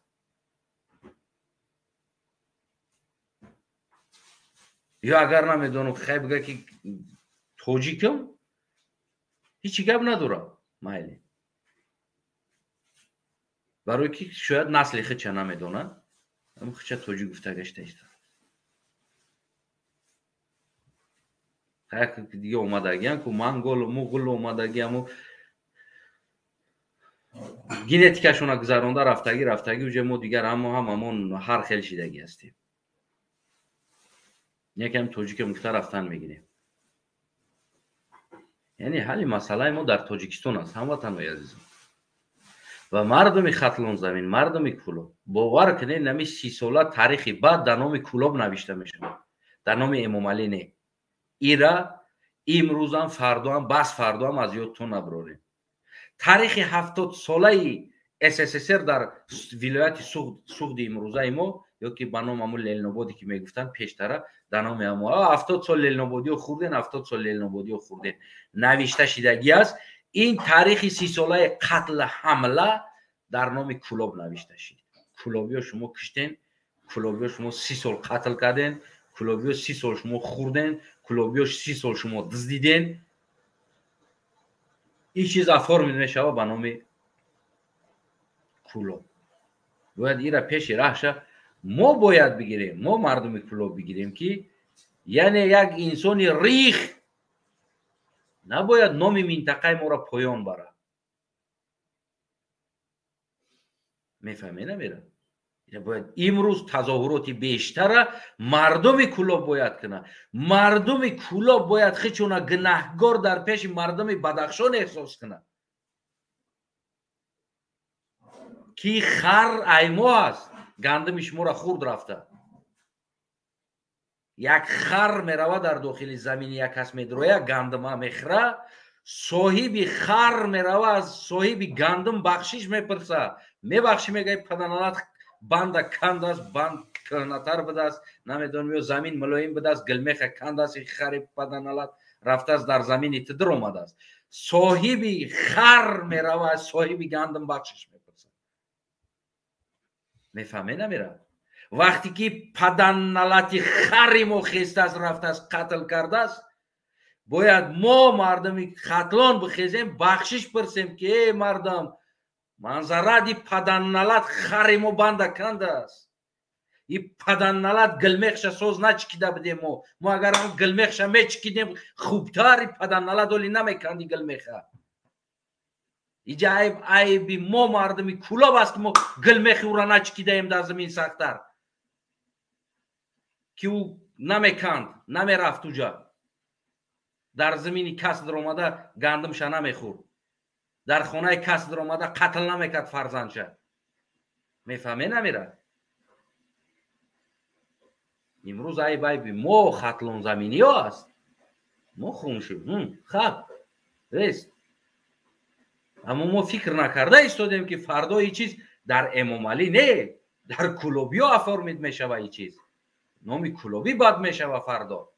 Ё агар намедонам, хай бига ки тоҷикам, ҳеҷ гап надорам, майли. Барои ки шояд насли хича намедонад, ҳамун хича тоҷик гуфта гашта истодааст. Як дига омадагиан ку монголу муғулу омадаги, ҳаму генетикашона гузаронда рафтагӣ рафтагӣ, уже мо дигар ҳамамон ҳар хел шидагӣ ҳастем. Якам тоҷикам гуфта рафтан мегирем. Яъне ҳалли масъалаи мо дар Тоҷикистон аст, ҳамватанҳои азизам. Ва мардуми Хатлонзамин, мардуми Кулоб, бовар кунед, нами 30 сола таърихи баъд дар номи Кулоб навишта мешавад, дар номи Эмомалӣ не. Ира имрӯзам, фардоам, бас фардоам аз ёдтон набарорем. Таърихи 70 солаи СССР дар вилояти Суғди имрӯзаи мо, ё ки ба ном ҳамун Ленинободе ки мегуфтанд пештара, дар номи ҳамо 70 сол Ленинободиё хӯрден, 70 сол Ленинободиё хӯрден навишта шидагӣ аст. Ин таърихи 30 солаи қатл ҳамла дар номи Кулоб навишта шид. Кулобиё шумо киштен, кулобиё шумо 30 сол қатл карден, кулобиё 30 сол шумо хӯрден, кулобиё 30 сол шумо дуздиден. Ин чиз оформид мешавад ба номи Кулоб. Бояд ира пеши раҳша мо бояд бигирем, мо мардуми Кулоб бигирем, ки яъне як инсони рих набояд номи минтақаи моро поён барад. Мефаҳме намера? Бояд имрӯз тазоҳуроти бештара мардуми Кулоб бояд кунад. Мардуми Кулоб бояд хичона гунаҳгор дар пеши мардуми Бадахшон эҳсос кунад, ки хар аймо аст, гандуми шуморо хурд рафта. Як хар мерава дар дохили замини як кас медроя, гандума мехӯра, соҳиби хар мерава аз соҳиби гандум бахшиш мепурса. Мебахшӣ, мегӯяд паданалат банда кандааст, банд кӯҳнатар будааст, намедонам ё замин мулоим будааст, гилмеха кандааст, ин хари паданалат рафтааст дар замини ту даромадааст. Соҳиби хар мерава аз соҳиби гандум бахшиш мепурсад. Мефаҳме намера? Вақте ки паданалати хари мо хестааст, рафтааст, қатл кардааст, бояд мо мардуми Хатлон бихезем, бахшиш пурсем ки эй мардум, манзаради паданалат хари мо банда кандааст. И паданалат гилмехша соз начикида будем мо. Мо агар ҳам гилмехша мечикидем, хубтар и паданалат оли намеканди гилмеха. Иҷа айб айби мо мардуми Кӯлоб аст, ки мо гилмехи ӯра начикидаем дар замин сахттар, ки ӯ намеканд, намерафт уҷа, дар замини кас даромада гандумша намехӯрд, дар хонаи кас даромада қатл намекард фарзандша. Мефаҳме намера? Имрӯз айб айби мо хатлонзаминиҳо аст. Мо хуншем, хаб рест. Аммо мо фикр накарда истодем, ки фардо ин чиз дар Эмомалӣ не, дар Кӯлобиё оформить мешава, ин чиз номи Кӯлобӣ бад мешава фардо.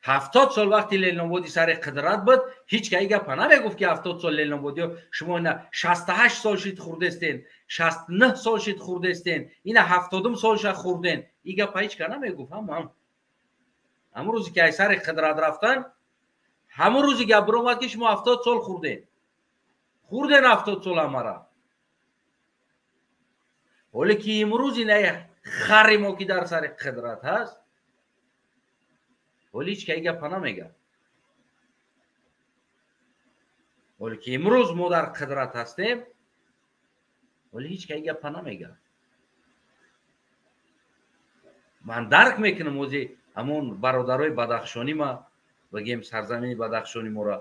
70 сол вақти Ленинободи сари қудрат буд, ҳеҷ ка и гапа намегуфт, ки 70 сол Ленинободиё шумо ина 68 сол шид хурдестен, 69 сол шид хурдестен, ина 70-ум солша хурден. И гапа ҳеҷ ка намегуфт. Ҳам ҳамун рӯзе ки ай сари қудрат рафтан, ҳамун рӯзи гап биромад, ки шумо 70 сол хурден, хурден 70 сол ҳамара. Ҳоле ки имрӯз ина хари мо ки дар сари қудрат ҳаст, ҳоли ҳеҷ ка и гапа намегӯяд. Ҳоле ки имрӯз мо дар қудрат ҳастем, ҳоли ҳеҷ ка и гапа намегӯяд. Ман дарк мекунам ози ҳамон бародарои бадахшонӣ, ма бигем сарзамини бадахшони мора,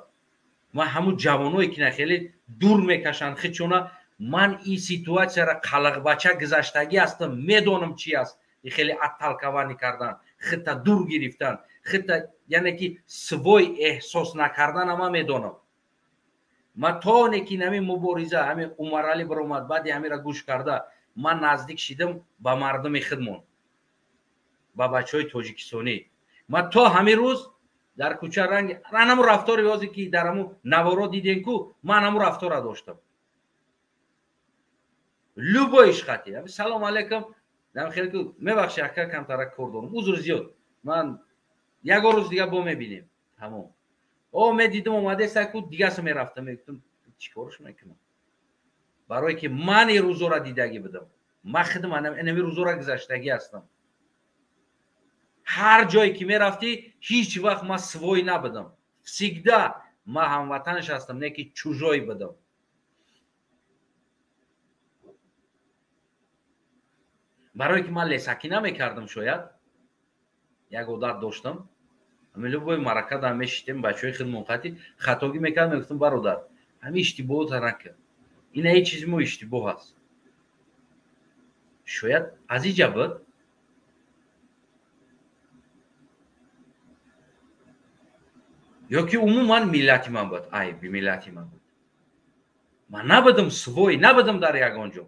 ман ҳамун ҷавоное ки на хеле дур мекашанд хичона. Ман ин ситуатсияра қалиқбача гузаштагӣ ҳастам, медонам чи аст и хеле отталкивание кардан, хита дур гирифтан, хита яъне ки свой эҳсос накардана ман медонам. Ман то оне ки ҳамин мубориза, ҳамин Умаралӣ биромад, баъди ҳамира гӯш карда, ман наздик шидам ба мардуми худмон, ба бачаҳои тоҷикистонӣ. Ман то ҳамин рӯз дар кӯча ранг ҳамун рафтори озе ки дар ҳамун наворо дидем ку, ман ҳамун рафтора доштам. Любой ишқати салом алейкум, мебахши, ака, камтарак кор дорам, узр зиёд, ман ягон рӯз дига бо мебинем, тамом. О, медидим омадеста ку, дигаса мерафтам, мегуфтам, чӣ корш мекунам? Барое ки ман ин рӯзора дидагӣ будам, ман худам инами рӯзора гузаштагӣ ҳастам. Ҳар ҷое ки мерафтӣ, ҳеҷ вақт ман свой набудам, всегда ман ҳамватанш ҳастам, не ки чужой будам. Барое ки ман лесакӣ намекардам, шояд як одат доштам, любой маърака да мешитем, бачаҳои худмонқатӣ хатогӣ мекардам, мегуфтам: «Бародар, ҳамин иштибоҳота накард, ина ҳеҷ чизи мо иштибоҳ аст». Шояд аз иҷа буд ё ки умуман миллати ман буд, айби миллати ман буд, ман набудам, свой набудам дар ягон ҷо.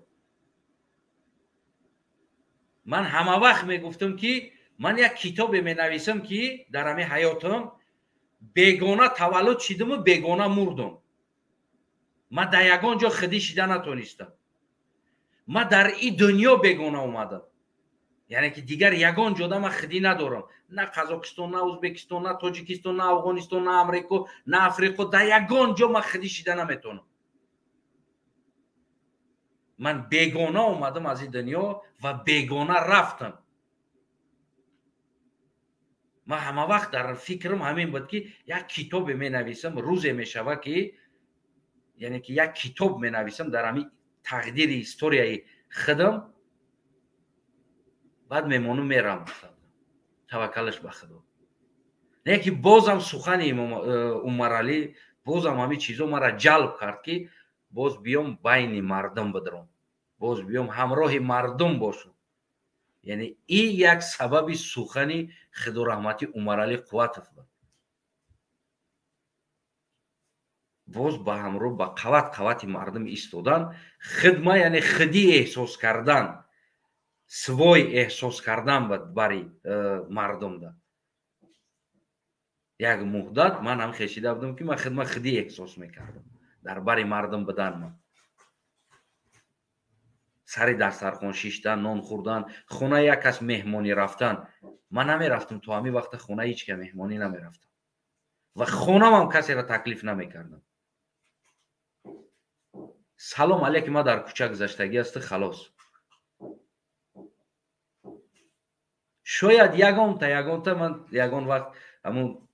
Ман ҳама вақт мегуфтам, ки ман як китобе менависам, ки дар ҳамин ҳаётам бегона таваллуд шидаму бегона мурдум. Ман дар ягон ҷо худӣ шида натонистам. Ман дар ин дунё бегона омадам, яъне ки дигар ягон ҷода ман худӣ надорам: на Қазокистон, на Ӯзбекистон, на Тоҷикистон, на Афғонистон, на Амрико, на Африқо. Дар ягон ҷо ман худӣ шида наметавонам. Ман бегона омадам аз ин дунё ва бегона рафтам. Ман ҳама вақт дар фикрам ҳамин буд, ки як китобе менависам, рӯзе мешава, ки яъне ки як китоб менависам дар ҳамин тақдири историяи худам, баъд мемонум, мерам, таваккалаш ба Худо. Не ки бозам сухани Умаралӣ, бозам ҳамин чизо маро ҷалб кард, ки боз биём байни мардум бидаром, боз биём ҳамроҳи мардум бошам. Яъне ин як сабаби сухани худораҳматӣ Умаралӣ Қувватов буд. Боз ба ҳамроҳ ба қават қавати мардум истодан, хидма, яъне худӣ эҳсос кардан, свой эҳсос кардан бари мардумда. Як муҳдат ман ҳам хешида будам, ки ман хидма худӣ эҳсос мекардам дар бари мардум будан. Ман сари дастархон шиштан, нон хӯрдан, хонаи як кас меҳмонӣ рафтан. Ман намерафтам то ҳамин вақта хонаи ҳеҷ ка меҳмонӣ намерафтам ва хонамам касеро таклиф намекардам. Салом алейки ма дар кӯча гузаштагӣ асту халос. Шояд ягонта ман ягон вақт ҳамун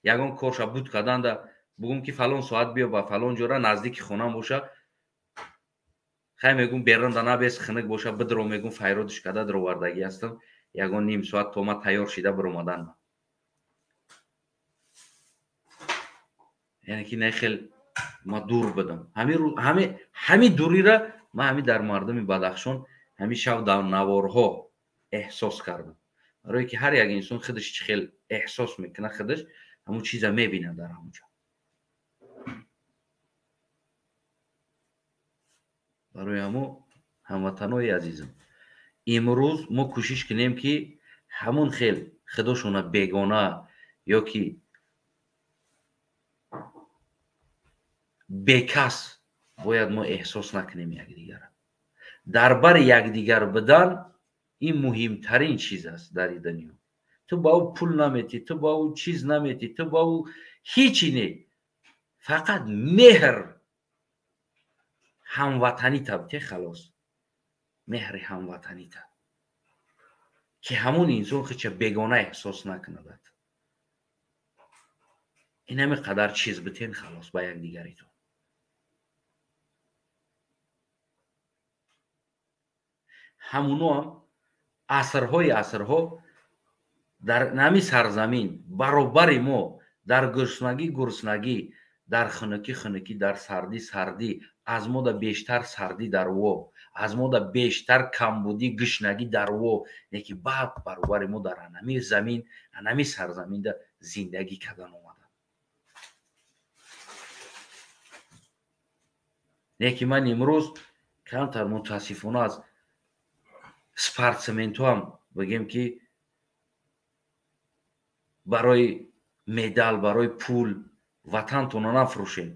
Ягон корша буд карданда бугум ки фалон соат биё ба фалон ҷора наздики хонам боша. Хай мегум берунда набес хинак боша бидро мегум файродиш карда дровардагӣ ҳастам. Ягон ним соат то ма тайёр шида биромадан. Яъне ки не хел ма дур будам. Ҳами дурира ма ҳами дар мардуми Бадахшон ҳами шав дар наворҳо эҳсос кардам. Барое ки ҳар як инсон худаш чӣ хел эҳсос мекунад, худаш ҳамун чиза мебинад дар ҳамунҷо. Барои ҳамо ҳамватанои азизам, имрӯз мо кӯшиш кунем ки ҳамун хел худошона бегона ё ки бекас бояд мо эҳсос накунем якдигара. Дар бари якдигар будан ин муҳимтарин чиз аст дар ин дунё. Ту ба ӯ пул наметӣ, ту ба ӯ чиз наметӣ, ту ба ӯ ҳичи не, фақат меҳр ҳамватанита бите, халос. Меҳри ҳамватанита, ки ҳамун инсон худша бегона эҳсос накунад. Ин ҳами қадар чиз битен, халос ба якдигаритон. Ҳамуноам асрҳои асрҳо дар нами сарзамин баробари мо дар гуруснагӣ гуруснагӣ, дар хунукӣ хунукӣ, дар сардӣ сардӣ, аз мода бештар сардӣ дар во, аз мода бештар камбудӣ гушнагӣ дар во, леки баъд баробари мо дар анами замин, анами сарзаминда зиндагӣ кардан омаданд. Леки ман имрӯз камтар мутаассифона аз спортсментҳоам бигем ки барои медал, барои пул ватантонро нафурӯшем.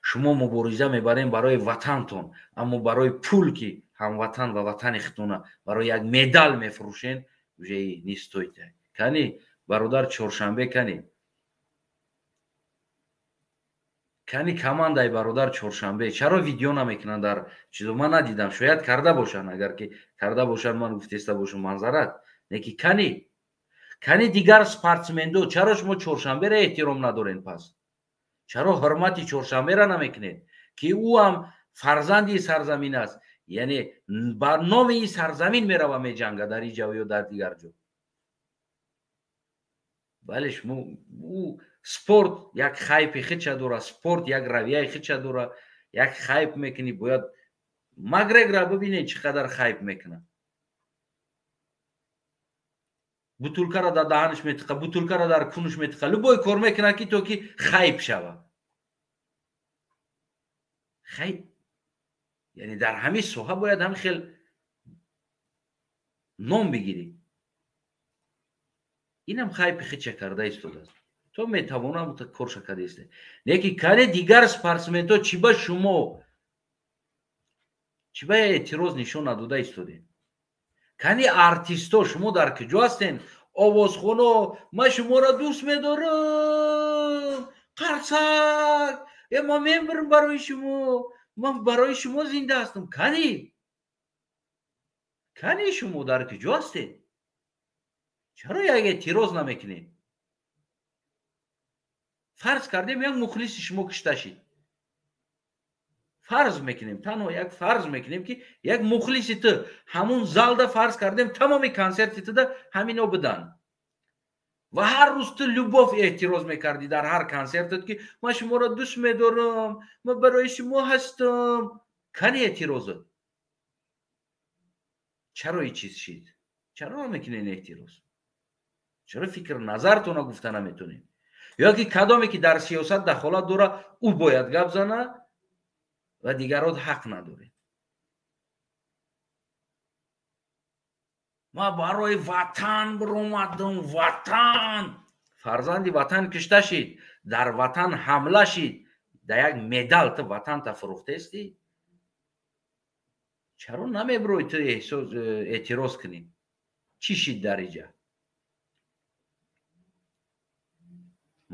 Шумо мубориза мебарем барои ватантон, аммо барои пул ки ҳамватан ва ватани худтона барои як медал мефурӯшен, уже не стоит. Кани бародар Чоршанбе, кани кани командаи бародар Чоршанбе чаро видео намекунанд дар чизо? Ман надидам, шояд карда бошанд, агар ки карда бошанд ман гуфтеста бошам манзарат. Леки кани кани дигар спортсмендо чаро шумо Чоршанберо эҳтиром надорен? Пас чаро ҳурмати Чоршанберо намекунед, ки ӯ ҳам фарзанди сарзамин аст, яъне ба номи ин сарзамин мерава меҷанга дар ин ҷо ё дар дигар ҷо. Бале, шумо ӯ спорт як хайпи худша дора, спорт як равияи худша дора, як хайп мекунӣ, бояд Макгрегора бибинед чӣ қадар хайп мекунад. Бутулкаро дар даҳанаш метиқа, бутулкаро дар кунуш метиқа, любой кор мекунад ки то ки хайп шава. Хайп яъне дар ҳамин соҳа бояд ҳам хел ном бигирӣ. Инам хайпи худша карда истодааст, то метавонам корша карда истода. Леки кане дигар спортсментҳо чӣ ба шумо чӣ ба эътироз нишон надода истодед? Кани артисто шумо дар куҷо ҳастен? Овозхоно, ман шуморо дӯст медорам, қарсак, ман мемирам барои шумо, ман барои шумо зинда ҳастам. Кани кани шумо дар куҷо ҳастед? Чаро як эътироз намекунед? Фарз кардем як мухлиси шумо кушта шид. Фарз мекунем, танҳо як фарз мекунем ки як мухлиси ту ҳамун залда фарз кардем тамоми консерти туда ҳамино буданд ва ҳар рӯз ту любов эътироз мекардӣ дар ҳар консертат ки ман шуморо дӯст медорам, ман барои шумо ҳастам. Кани эътирозат? Чаро ин чиз шид? Чаро намекунед эътироз? Чаро фикр назартона гуфта наметонед? Ё ки кадоме ки дар сиёсат дахолат дора, ӯ бояд гап зана ва дигарот ҳақ надоред. Ман барои ватан биромадам, ватан. Фарзанди ватан кушта шид, дар ватан ҳамла шид, дар як медал ту ватанта фурӯхтестӣ? Чаро намебирои ту эътироз кунӣ? Чӣ шид дар иҷа?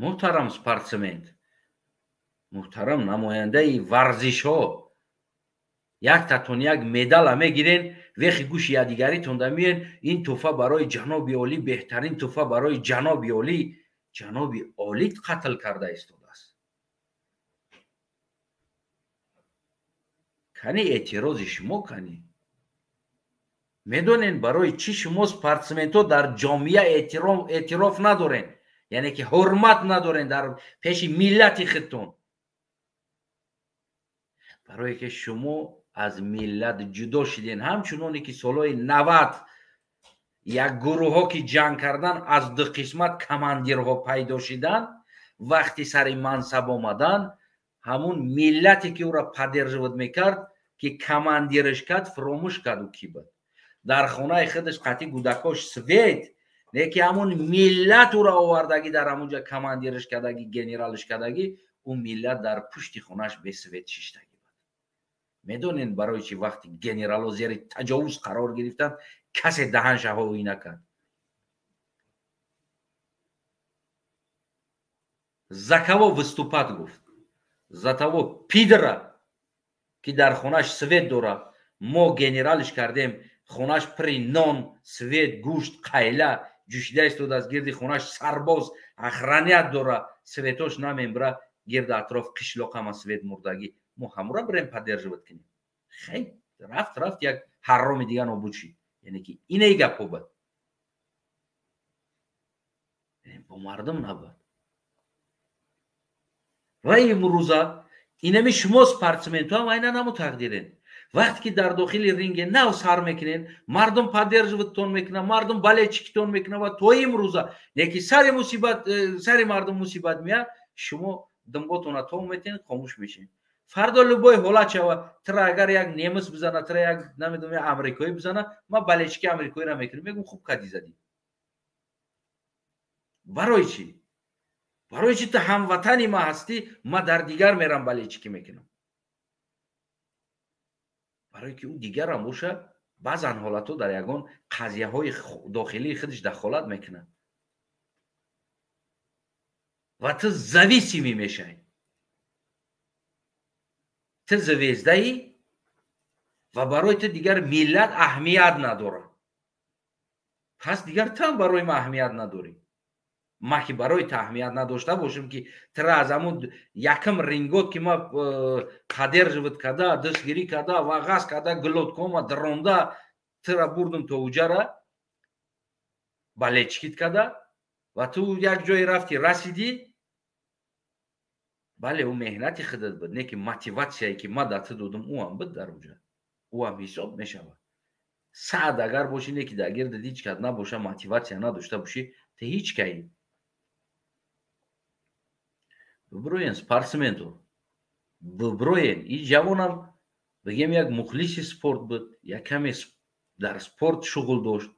Муҳтарам спортсмен, муҳтарам намояндаи варзишҳо, яктатон як медала мегирен, вехи гӯши якдигаритон да миен, ин тӯҳфа барои ҷаноби олӣ, беҳтарин тӯҳфа барои ҷаноби олӣ. ҷаноби олӣ қатл карда истодааст. Кани эътирози шумо кани? Медонен, барои чӣ шумо спортсментҳо дар ҷомеа эътироф надорен, яъне ки ҳурмат надорен дар пеши миллати худтон? Барое ки шумо аз миллат ҷудо шиден. Ҳамчуноне ки солҳои 90 як гурӯҳҳо ки ҷанг кардан, аз ду қисмат командирҳо пайдо шидан, вақти сари мансаб омадан, ҳамун миллате ки ӯро поддерживать мекард, ки командирш кард, фуромӯш кард ӯ ки буд. Дар хонаи худаш қатъи гудакош свет, не ки ҳамун миллат ӯро овардагӣ, дар ҳамунҷа командирш кардагӣ, генералш кардагӣ, ӯ миллат дар пушти хонааш бесвет шиштагӣ буд. Медонен, барои чи вақти генерало зери таҷовуз қарор гирифтанд, касе даҳаншаҳоӣ накард? За кого выступать гуфт? За того пидора, ки дар хонаш свет дора, мо генералш кардем, хонаш пури нон, свет, гӯшт, қайла ҷӯшида истодааст, гирди хонаш сарбоз охранять дора, светош намембра, гирди атроф қишлоқ ҳама свет мурдагӣ, мо ҳамура бирем поддерживать кунем? Хей, рафт, рафт, як ҳарроми дига нобуд шид. Яъне ки иней гапҳо буд, бо мардум набуд. Ва имрӯза инами шумо спортсментҳо ҳам айнан ҳамо тақдирен. Вақте ки дар дохили ринге нав сар мекунен, мардум поддерживать-тон мекунад, мардум болельщик-тон мекунад ва то имрӯза неки сари мусибат, сари мардум мусибат меяд, шумо думботона тов метен, хомӯш мешед. Фардо любой ҳолат шава, тра агар як немис бизана, тра як, намедонам, як амрикоӣ бизана, ман болельщик-и амрикоиро мекунам, мегӯм, хуб кади задӣ. Барои чӣ? Барои чӣ ту ҳамватани ма ҳастӣ, ма дар дигар мерам болельщик-ӣ мекунам? Барое ки ӯ дигарам боша, баъзан ҳолатҳо дар ягон қазияҳои дохилии худаш дахолат мекунад ва ту зависимый мешавӣ. Ту звезда-ӣ ва барои ту дигар миллат аҳамият надорад. Пас дигар ту ҳам барои ман аҳамият надорӣ. Ма ки барои ту аҳамият надошта бошам, ки тура аз ҳамун якм рингот ки ма поддерживать карда, дастгирӣ карда ва ғаз карда, глоткома даронда, тура бурдум то уҷара, болельщик-ит карда ва ту як ҷое рафти, расидӣ. Бале, ӯ меҳнати худат буд, не ки мотиватсияе ки ма дар ту додум, ӯ ҳам буд дар уҷа, ӯ ҳам ҳисоб мешавад. Саъд агар бошӣ, не ки дар гирдат ҳеҷ кас набоша, мотиватсия надошта бошӣ, ту ҳеҷ каӣ. Биброен, спортсменто, биброен. И ҷавонам, бигем, як мухлиси спорт буд, як каме дар спорт шуғл дошт.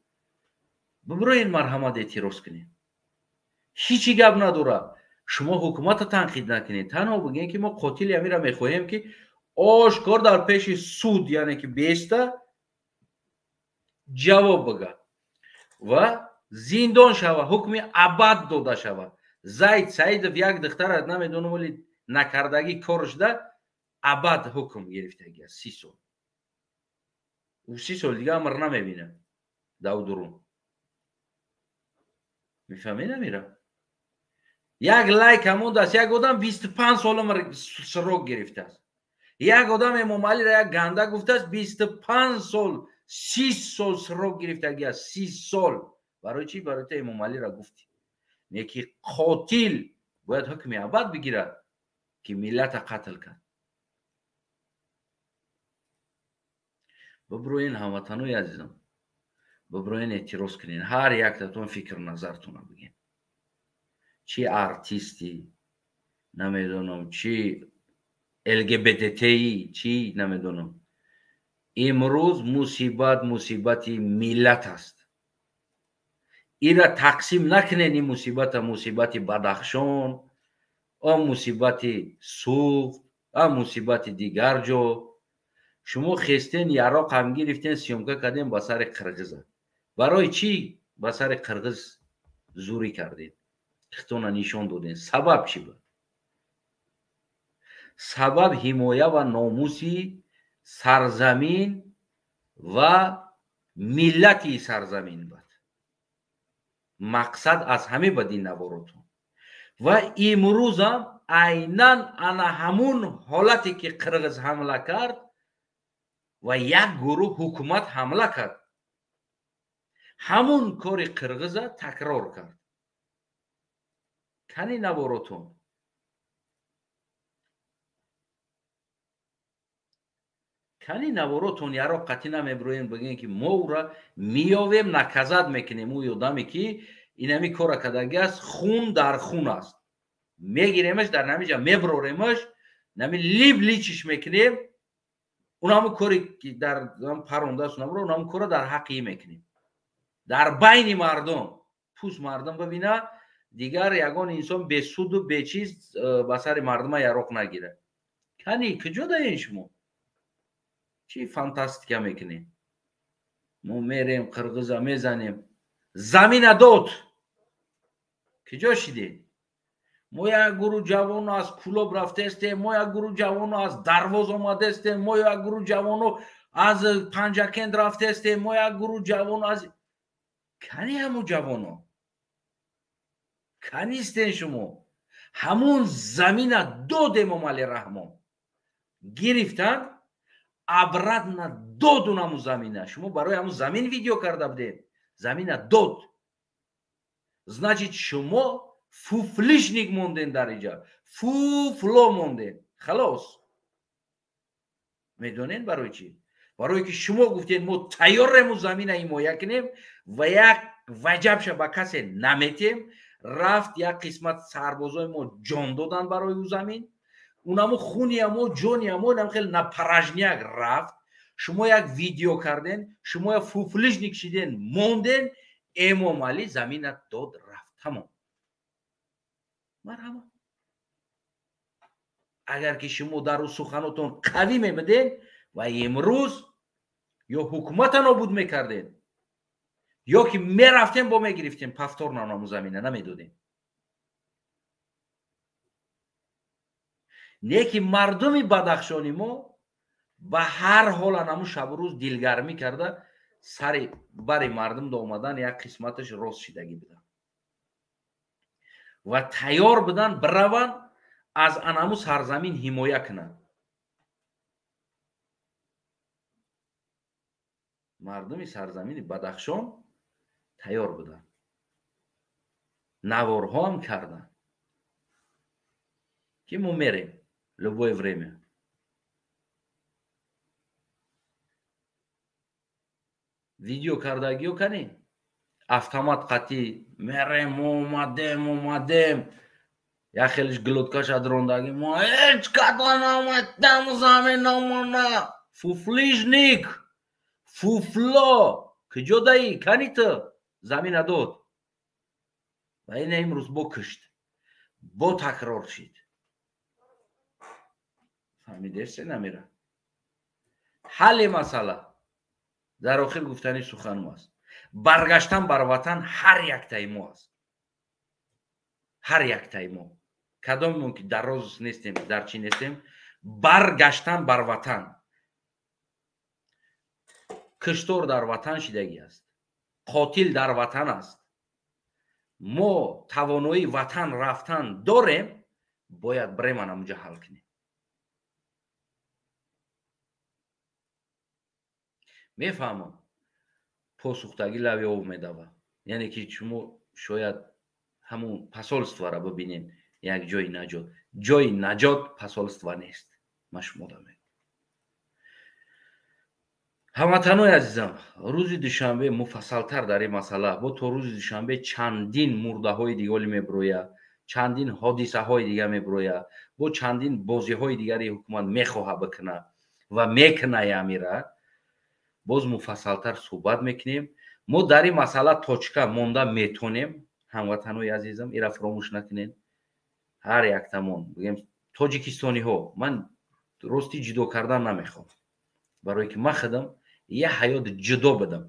Биброен, марҳамат, эътироз кунед. Ҳечи гап надорад. Шумо ҳукуматро танқид накунед, танҳо бигӯед, ки мо қотили амира мехоҳем, ки ошкор дар пеши суд, яъне ки беста ҷавоб бига ва зиндон шава, ҳукми абад дода шава. Зайд Саидов як духтара, намедонам, вале накардагӣ коршда абад ҳукм гирифтагӣ аст, 30 сол. Ӯ 30 сол дига амр намебинад дав дурун. Мефаҳмед амира? Як лайк ҳамондааст, як одам 25 сол умр срок гирифтааст. Як одам Эмомалиро як ганда гуфтааст, 25 сол, 30 сол срок гирифтагӣ аст, 30 сол. Барои чӣ? Барои ту Эмомалиро гуфтӣ. Не ки қотил бояд ҳукми абад бигирад, ки миллата қатл кард. Биброен, ҳамватанои азизам, биброен, эътироз кунен, ҳар яктатон фикр назартона бигем. Чи артисти, намедонам, чи ЛГБТИ, чи намедонам, имрӯз мусибат мусибати миллат аст. Ира тақсим накунед, ин мусибата мусибати Бадахшон, а мусибати Суғд, а мусибати дигар ҷо. Шумо хестен, яроқам гирифтен, съёмка кардем ба сари қирғиза. Барои чӣ ба сари қирғиз зурӣ кардем, хитона нишон додем? Сабаб чӣ буд? Сабаб ҳимоя ва номуси сарзамин ва миллати сарзамин буд. Мақсад аз ҳаме буд ин наворотон. Ва имрӯзам айнан ана ҳамун ҳолате ки қирғиз ҳамла кард ва як гурӯҳ ҳукумат ҳамла кард, ҳамун кори қирғиза такрор кард. Кани наворотон? Кани наворотон яроқ қатъӣ намебироем, бигӯем ки мо ӯра меёвем, наказат мекунем. Ӯ одаме ки инами кора кардаги аст, хун дар хун аст, мегиремаш, дар намиҷа меброремаш, нами либ личиш мекунем, унаму коре ки дар парондааст, унамро унаму кора дар ҳаққи мекунем дар байни мардум. Пӯст мардум бибина, дигар ягон инсон бесуду бечиз ба сари мардума яроқ нагирад. Кани куҷо даен шумо? Чӣ фантастика мекунем? Мо мерем қирғиза мезанем, замина дод. Куҷо шидем? Мо як гурӯҳ ҷавоно аз Кӯлоб рафтаестем, мо як гурӯҳ ҷавоно аз Дарвоз омадаестем, мо як гурӯҳ ҷавоно аз Панҷакент рафтаестем, мо як гурӯҳ ҷавоно аз кани ҳамун ҷавоно? Канистен шумо? Ҳамун замина дод Эмомалӣ Раҳмон. Гирифтан, обратно дод унаму замина. Шумо барои ҳамун замин видео карда будем. Замина дод. Значит, шумо фуфлишник монден дар иҷа. Фуфло монден. Халос. Медонен барои чӣ? Барое ки шумо гуфтед мо тайёрем у замина ҳимоя кунем ва як ваҷабша ба касе наметем. Рафт як қисмат сарбозои мо ҷон додан барои ӯ замин. Унамо хуни мо, ҷони мо инам хеле на порожняк рафт. Шумо як видео карден, шумо як фуфлишник шиден, монден, Эмомалӣ замина дод, рафт. Тамом. Марҳамат. Агар ки шумо дар ӯ суханотон қавӣ мебуден ва имрӯз ё ҳукумата нобуд мекардед, ё ки мерафтем бо мегирифтем, повторно наму замина намедодем. Не ки мардуми Бадахшони мо ба ҳар ҳол анаму шабу рӯз дилгармӣ карда сари бари мардум да омадан як қисматаш рост шидагӣ будан ва тайёр будан бираванд аз анаму сарзамин ҳимоя кунанд. Мардуми сарзамини Бадахшон тайёр буданд, наворҳоам карданд ки мо мерем любое время. Видео кардагиё кани автомат қатӣ мерем, мо омадем, омадем. Як хелиш глоткаша дрондаги, мо ҳеҷ кадо наомадем заминамона. Фуфлишник, фуфло, куҷо даӣ? Кани ту? Замина дод. Ва ина имрӯз бо кушт, бо такрор шид. Фаҳмидешсе намера? Ҳалли масъала дар охир гуфтани суханум аст. Баргаштан бар ватан ҳар яктаи мо аст. Ҳар яктаи мо. Кадомемон ки дар роз нестем, дар чӣ нестем, баргаштан бар ватан. Киштор дар ватан шидагӣ аст. Қотил дар ватан аст. Мо тавоноии ватан рафтан дорем, бояд бирем анамунҷа ҳал кунем. Мефаҳмам, посухтагӣ лави об медава. Яъне ки шумо шояд ҳамун посольствора бибинед, як ҷои наҷот. Ҷои наҷот посольство нест. Ман шумо мегӯям. Ҳамватанои азизам, рӯзи душанбе муфассалтар дар ин масъала, бо то рӯзи душанбе чандин мурдаҳои дигари мебирояд, чандин ҳодисаҳои дига мебирояд, бо чандин бозиҳои дигари ҳукумат мехоҳад бикунад ва мекунад амира. Боз муфассалтар суҳбат мекунем. Мо дар ин масъала точка монда метонем. Ҳамватанои азизам, ира фаромӯш накунед. Ҳар яктамон бигем тоҷикистониҳо, ман рости ҷудо кардан намехоҳам, барое ки ман худам як ҳаёт ҷудо будам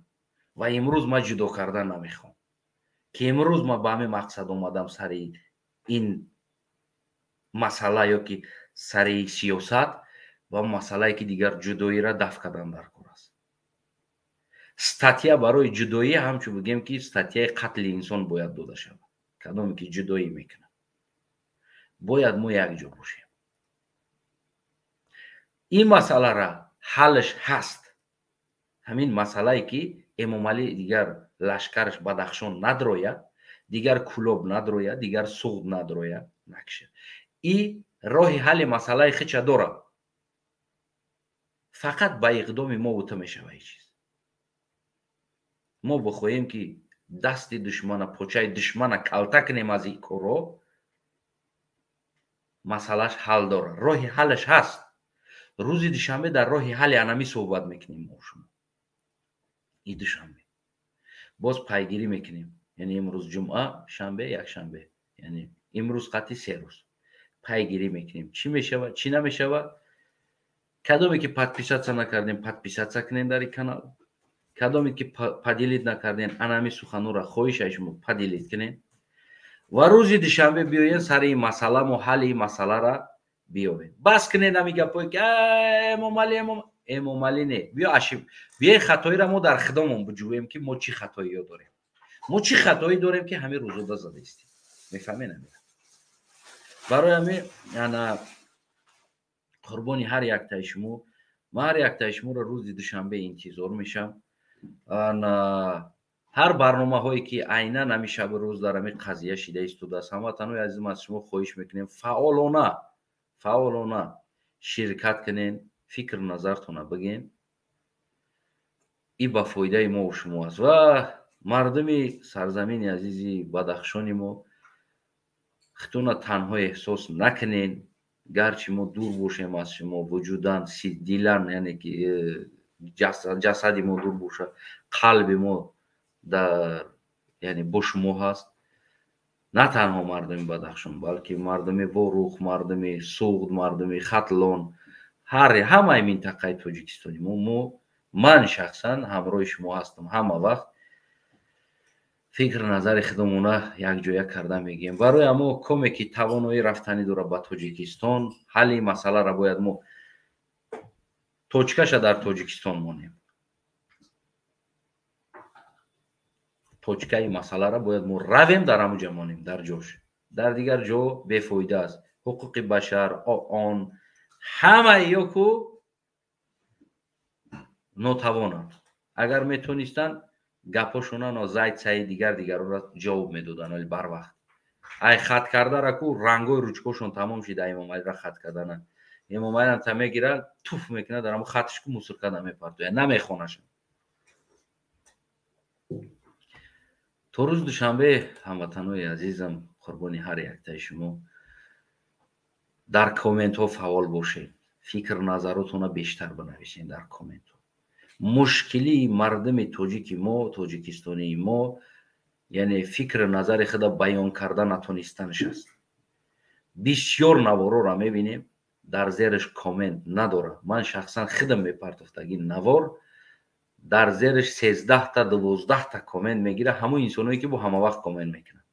ва имрӯз ман ҷудо кардан намехоҳам, ки имрӯз ман ба ҳамин мақсад омадам сари ин масъала ё ки сари сиёсат ва масъалае ки дигар ҷудоиро дафт кардан дар кор аст. Статья барои ҷудоӣ ҳамчун бигем ки статьяи қатли инсон бояд дода шавад, кадоме ки ҷудоӣ мекунад. Бояд мо якҷо бошем. Ин масъалара ҳаллаш ҳаст. Ҳамин масъалае ки Эмомалӣ дигар лашкараш Бадахшон надрояд, дигар Кӯлоб надрояд, дигар Суғд надрояд, накшад. И роҳи ҳалли масъалаи хича дорад. Фақат ба иқдоми мо ту мешава ин чиз. Мо бихоҳем ки дасти душмана, почаи душмана калта кунем аз ин корро, масъалаш ҳал дорад. Роҳи ҳаллаш ҳаст. Рӯзи душанбе дар роҳи ҳалли анамӣ суҳбат мекунем мо шумо. И душанбе боз пайгирӣ мекунем. Яъне имрӯз ҷумъа, шанбе, якшанбе, яъне имрӯз қатъи 3 рӯз пайгирӣ мекунем. Чӣ мешавад, чӣ намешавад. Кадоме ки подписаться накардем, подписаться кунем дар ин канал. Кадоме ки поделить накардем, анами суханура хоҳишай шумо поделить кунем. Ва рӯзи душанбе биёен сари ин масъала, мо ҳалли ин масъалара биёбем. Бас кунед ҳамин гапое ки Эмомалӣ, Эмомалӣ не. Биё ашиб, биёи хатоиро мо дар худомон биҷӯем ки мо чӣ хатоиё дорем. Мо чӣ хатоӣ дорем ки ҳамин рӯзода задаистем. Мефаҳмед ҳамин? Барои ҳамин ана қурбони ҳар яктаи шумо, ман ҳар яктаи шуморо рӯзи душанбе интизор мешам. Ана ҳар барномаҳое ки айнан ҳамин шабу рӯз дар ҳамин қазия шида истодааст, ҳамватанои азизм, аз шумо хоҳиш мекунем фаъолона, фаъолона ширкат кунен, фикру назартона бигӯен. И ба фоидаи мо шумо аст. Ва мардуми сарзамини азизи Бадахшони мо, худтона танҳо эҳсос накунен. Гарчи мо дур бошем аз шумо вуҷудан, дилан, яъне ки ҷасади мо дур бошад, қалби мо дар, яъне бо шумо ҳаст. На танҳо мардуми Бадахшон, балки мардуми Ворух, мардуми Суғд, мардуми Хатлон, ҳамаи минтақаи Тоҷикистони мо, ман шахсан ҳамроҳи шумо ҳастам ҳама вақт. Фикру назари худомона якҷоя карда мегӯем. Барои ҳамо коме ки тавоноӣ рафтанӣ дорад ба Тоҷикистон, ҳалли масъаларо бояд мо точкаша дар Тоҷикистон монем. Точкаи масъаларо бояд мо равем, дар ҳамуҷа монем, дар ҷош. Дар дигар ҷо бефоида аст. Ҳуқуқи башар, ООН, ҳамаи ё ку нотавонанд. Агар метонистанд, гапошонано зайд саи дигар дигарора ҷавоб медоданд, вале барвақт. Ай хат кардара ку рангои ручкошон тамом шида, Эмомалиро хат кардана. Эмомалиам та мегира, туф мекунад, дар ҳамо хатш ку мусор карда мепартояд, намехонашам. То рӯзи душанбе, ҳамватанои азизам, қурбони ҳар яктаи шумо, дар комментҳо фаъол бошед, фикру назаротонро бештар бинависед дар комментҳо. Мушкилии мардуми тоҷики мо, тоҷикистонии мо, яъне фикру назари худа баён карда натонистанаш аст. Бисёр навороро мебинем, дар зераш коммент надорад. Ман шахсан худам мепартофтаги навор, дар зераш 13та 12та коммент мегирад, ҳамон инсоное ки бо ҳама вақт коммент мекунанд.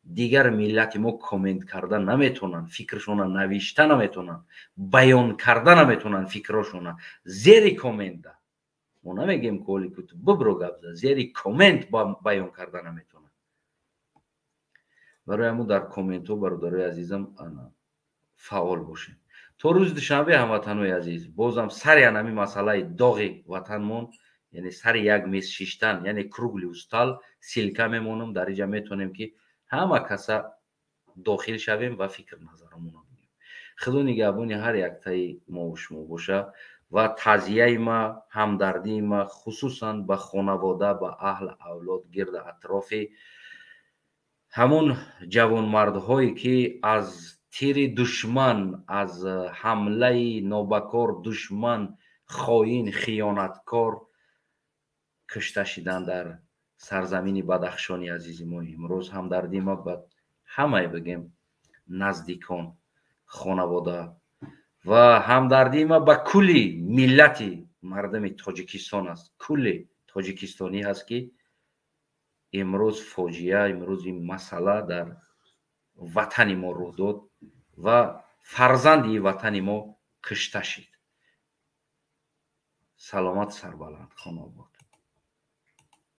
Дигар миллати мо коммент карда наметонанд, фикршона навишта наметонанд, баён карда наметонанд фикрошона. Зери комментда мо намегем коли ку ту бибро гап зад, зери коммент баён карда наметонанд. Барои ҳамон дар комментҳо, бародарои азизам, фаъол бошем. То рӯзи душанбе, ҳамватанои азиз, бозам сари анами масъалаи доғи ватанмон, яъне сари як мез шиштан, яъне круглый стол, ссылка мемонам, дар инҷа метонем ки ҳама каса дохил шавем ва фикр назаромонро бигӯем. Худо нигаҳбони ҳар яктаи мо шумо боша ва тазияи ма, ҳамдардии ма, хусусан ба хонавода, ба аҳл авлод, гирду атрофи ҳамон ҷавонмардҳое ки аз тири душман, аз ҳамлаи нобакор душман, хоин, хиёнаткор кушта шидан дар сарзамини Бадахшони азизи мо. Имрӯз ҳамдардии ма ба ҳамаи бигем наздикон, хонавода ва ҳамдардии ма ба кулли миллати мардуми Тоҷикистон аст. Кулли тоҷикистонӣ ҳаст ки имрӯз фоҷиа, имрӯз ин масъала дар ватани мо рух дод ва фарзанди ватани мо кушта шид. Саломат, сарбаланд, хонобод.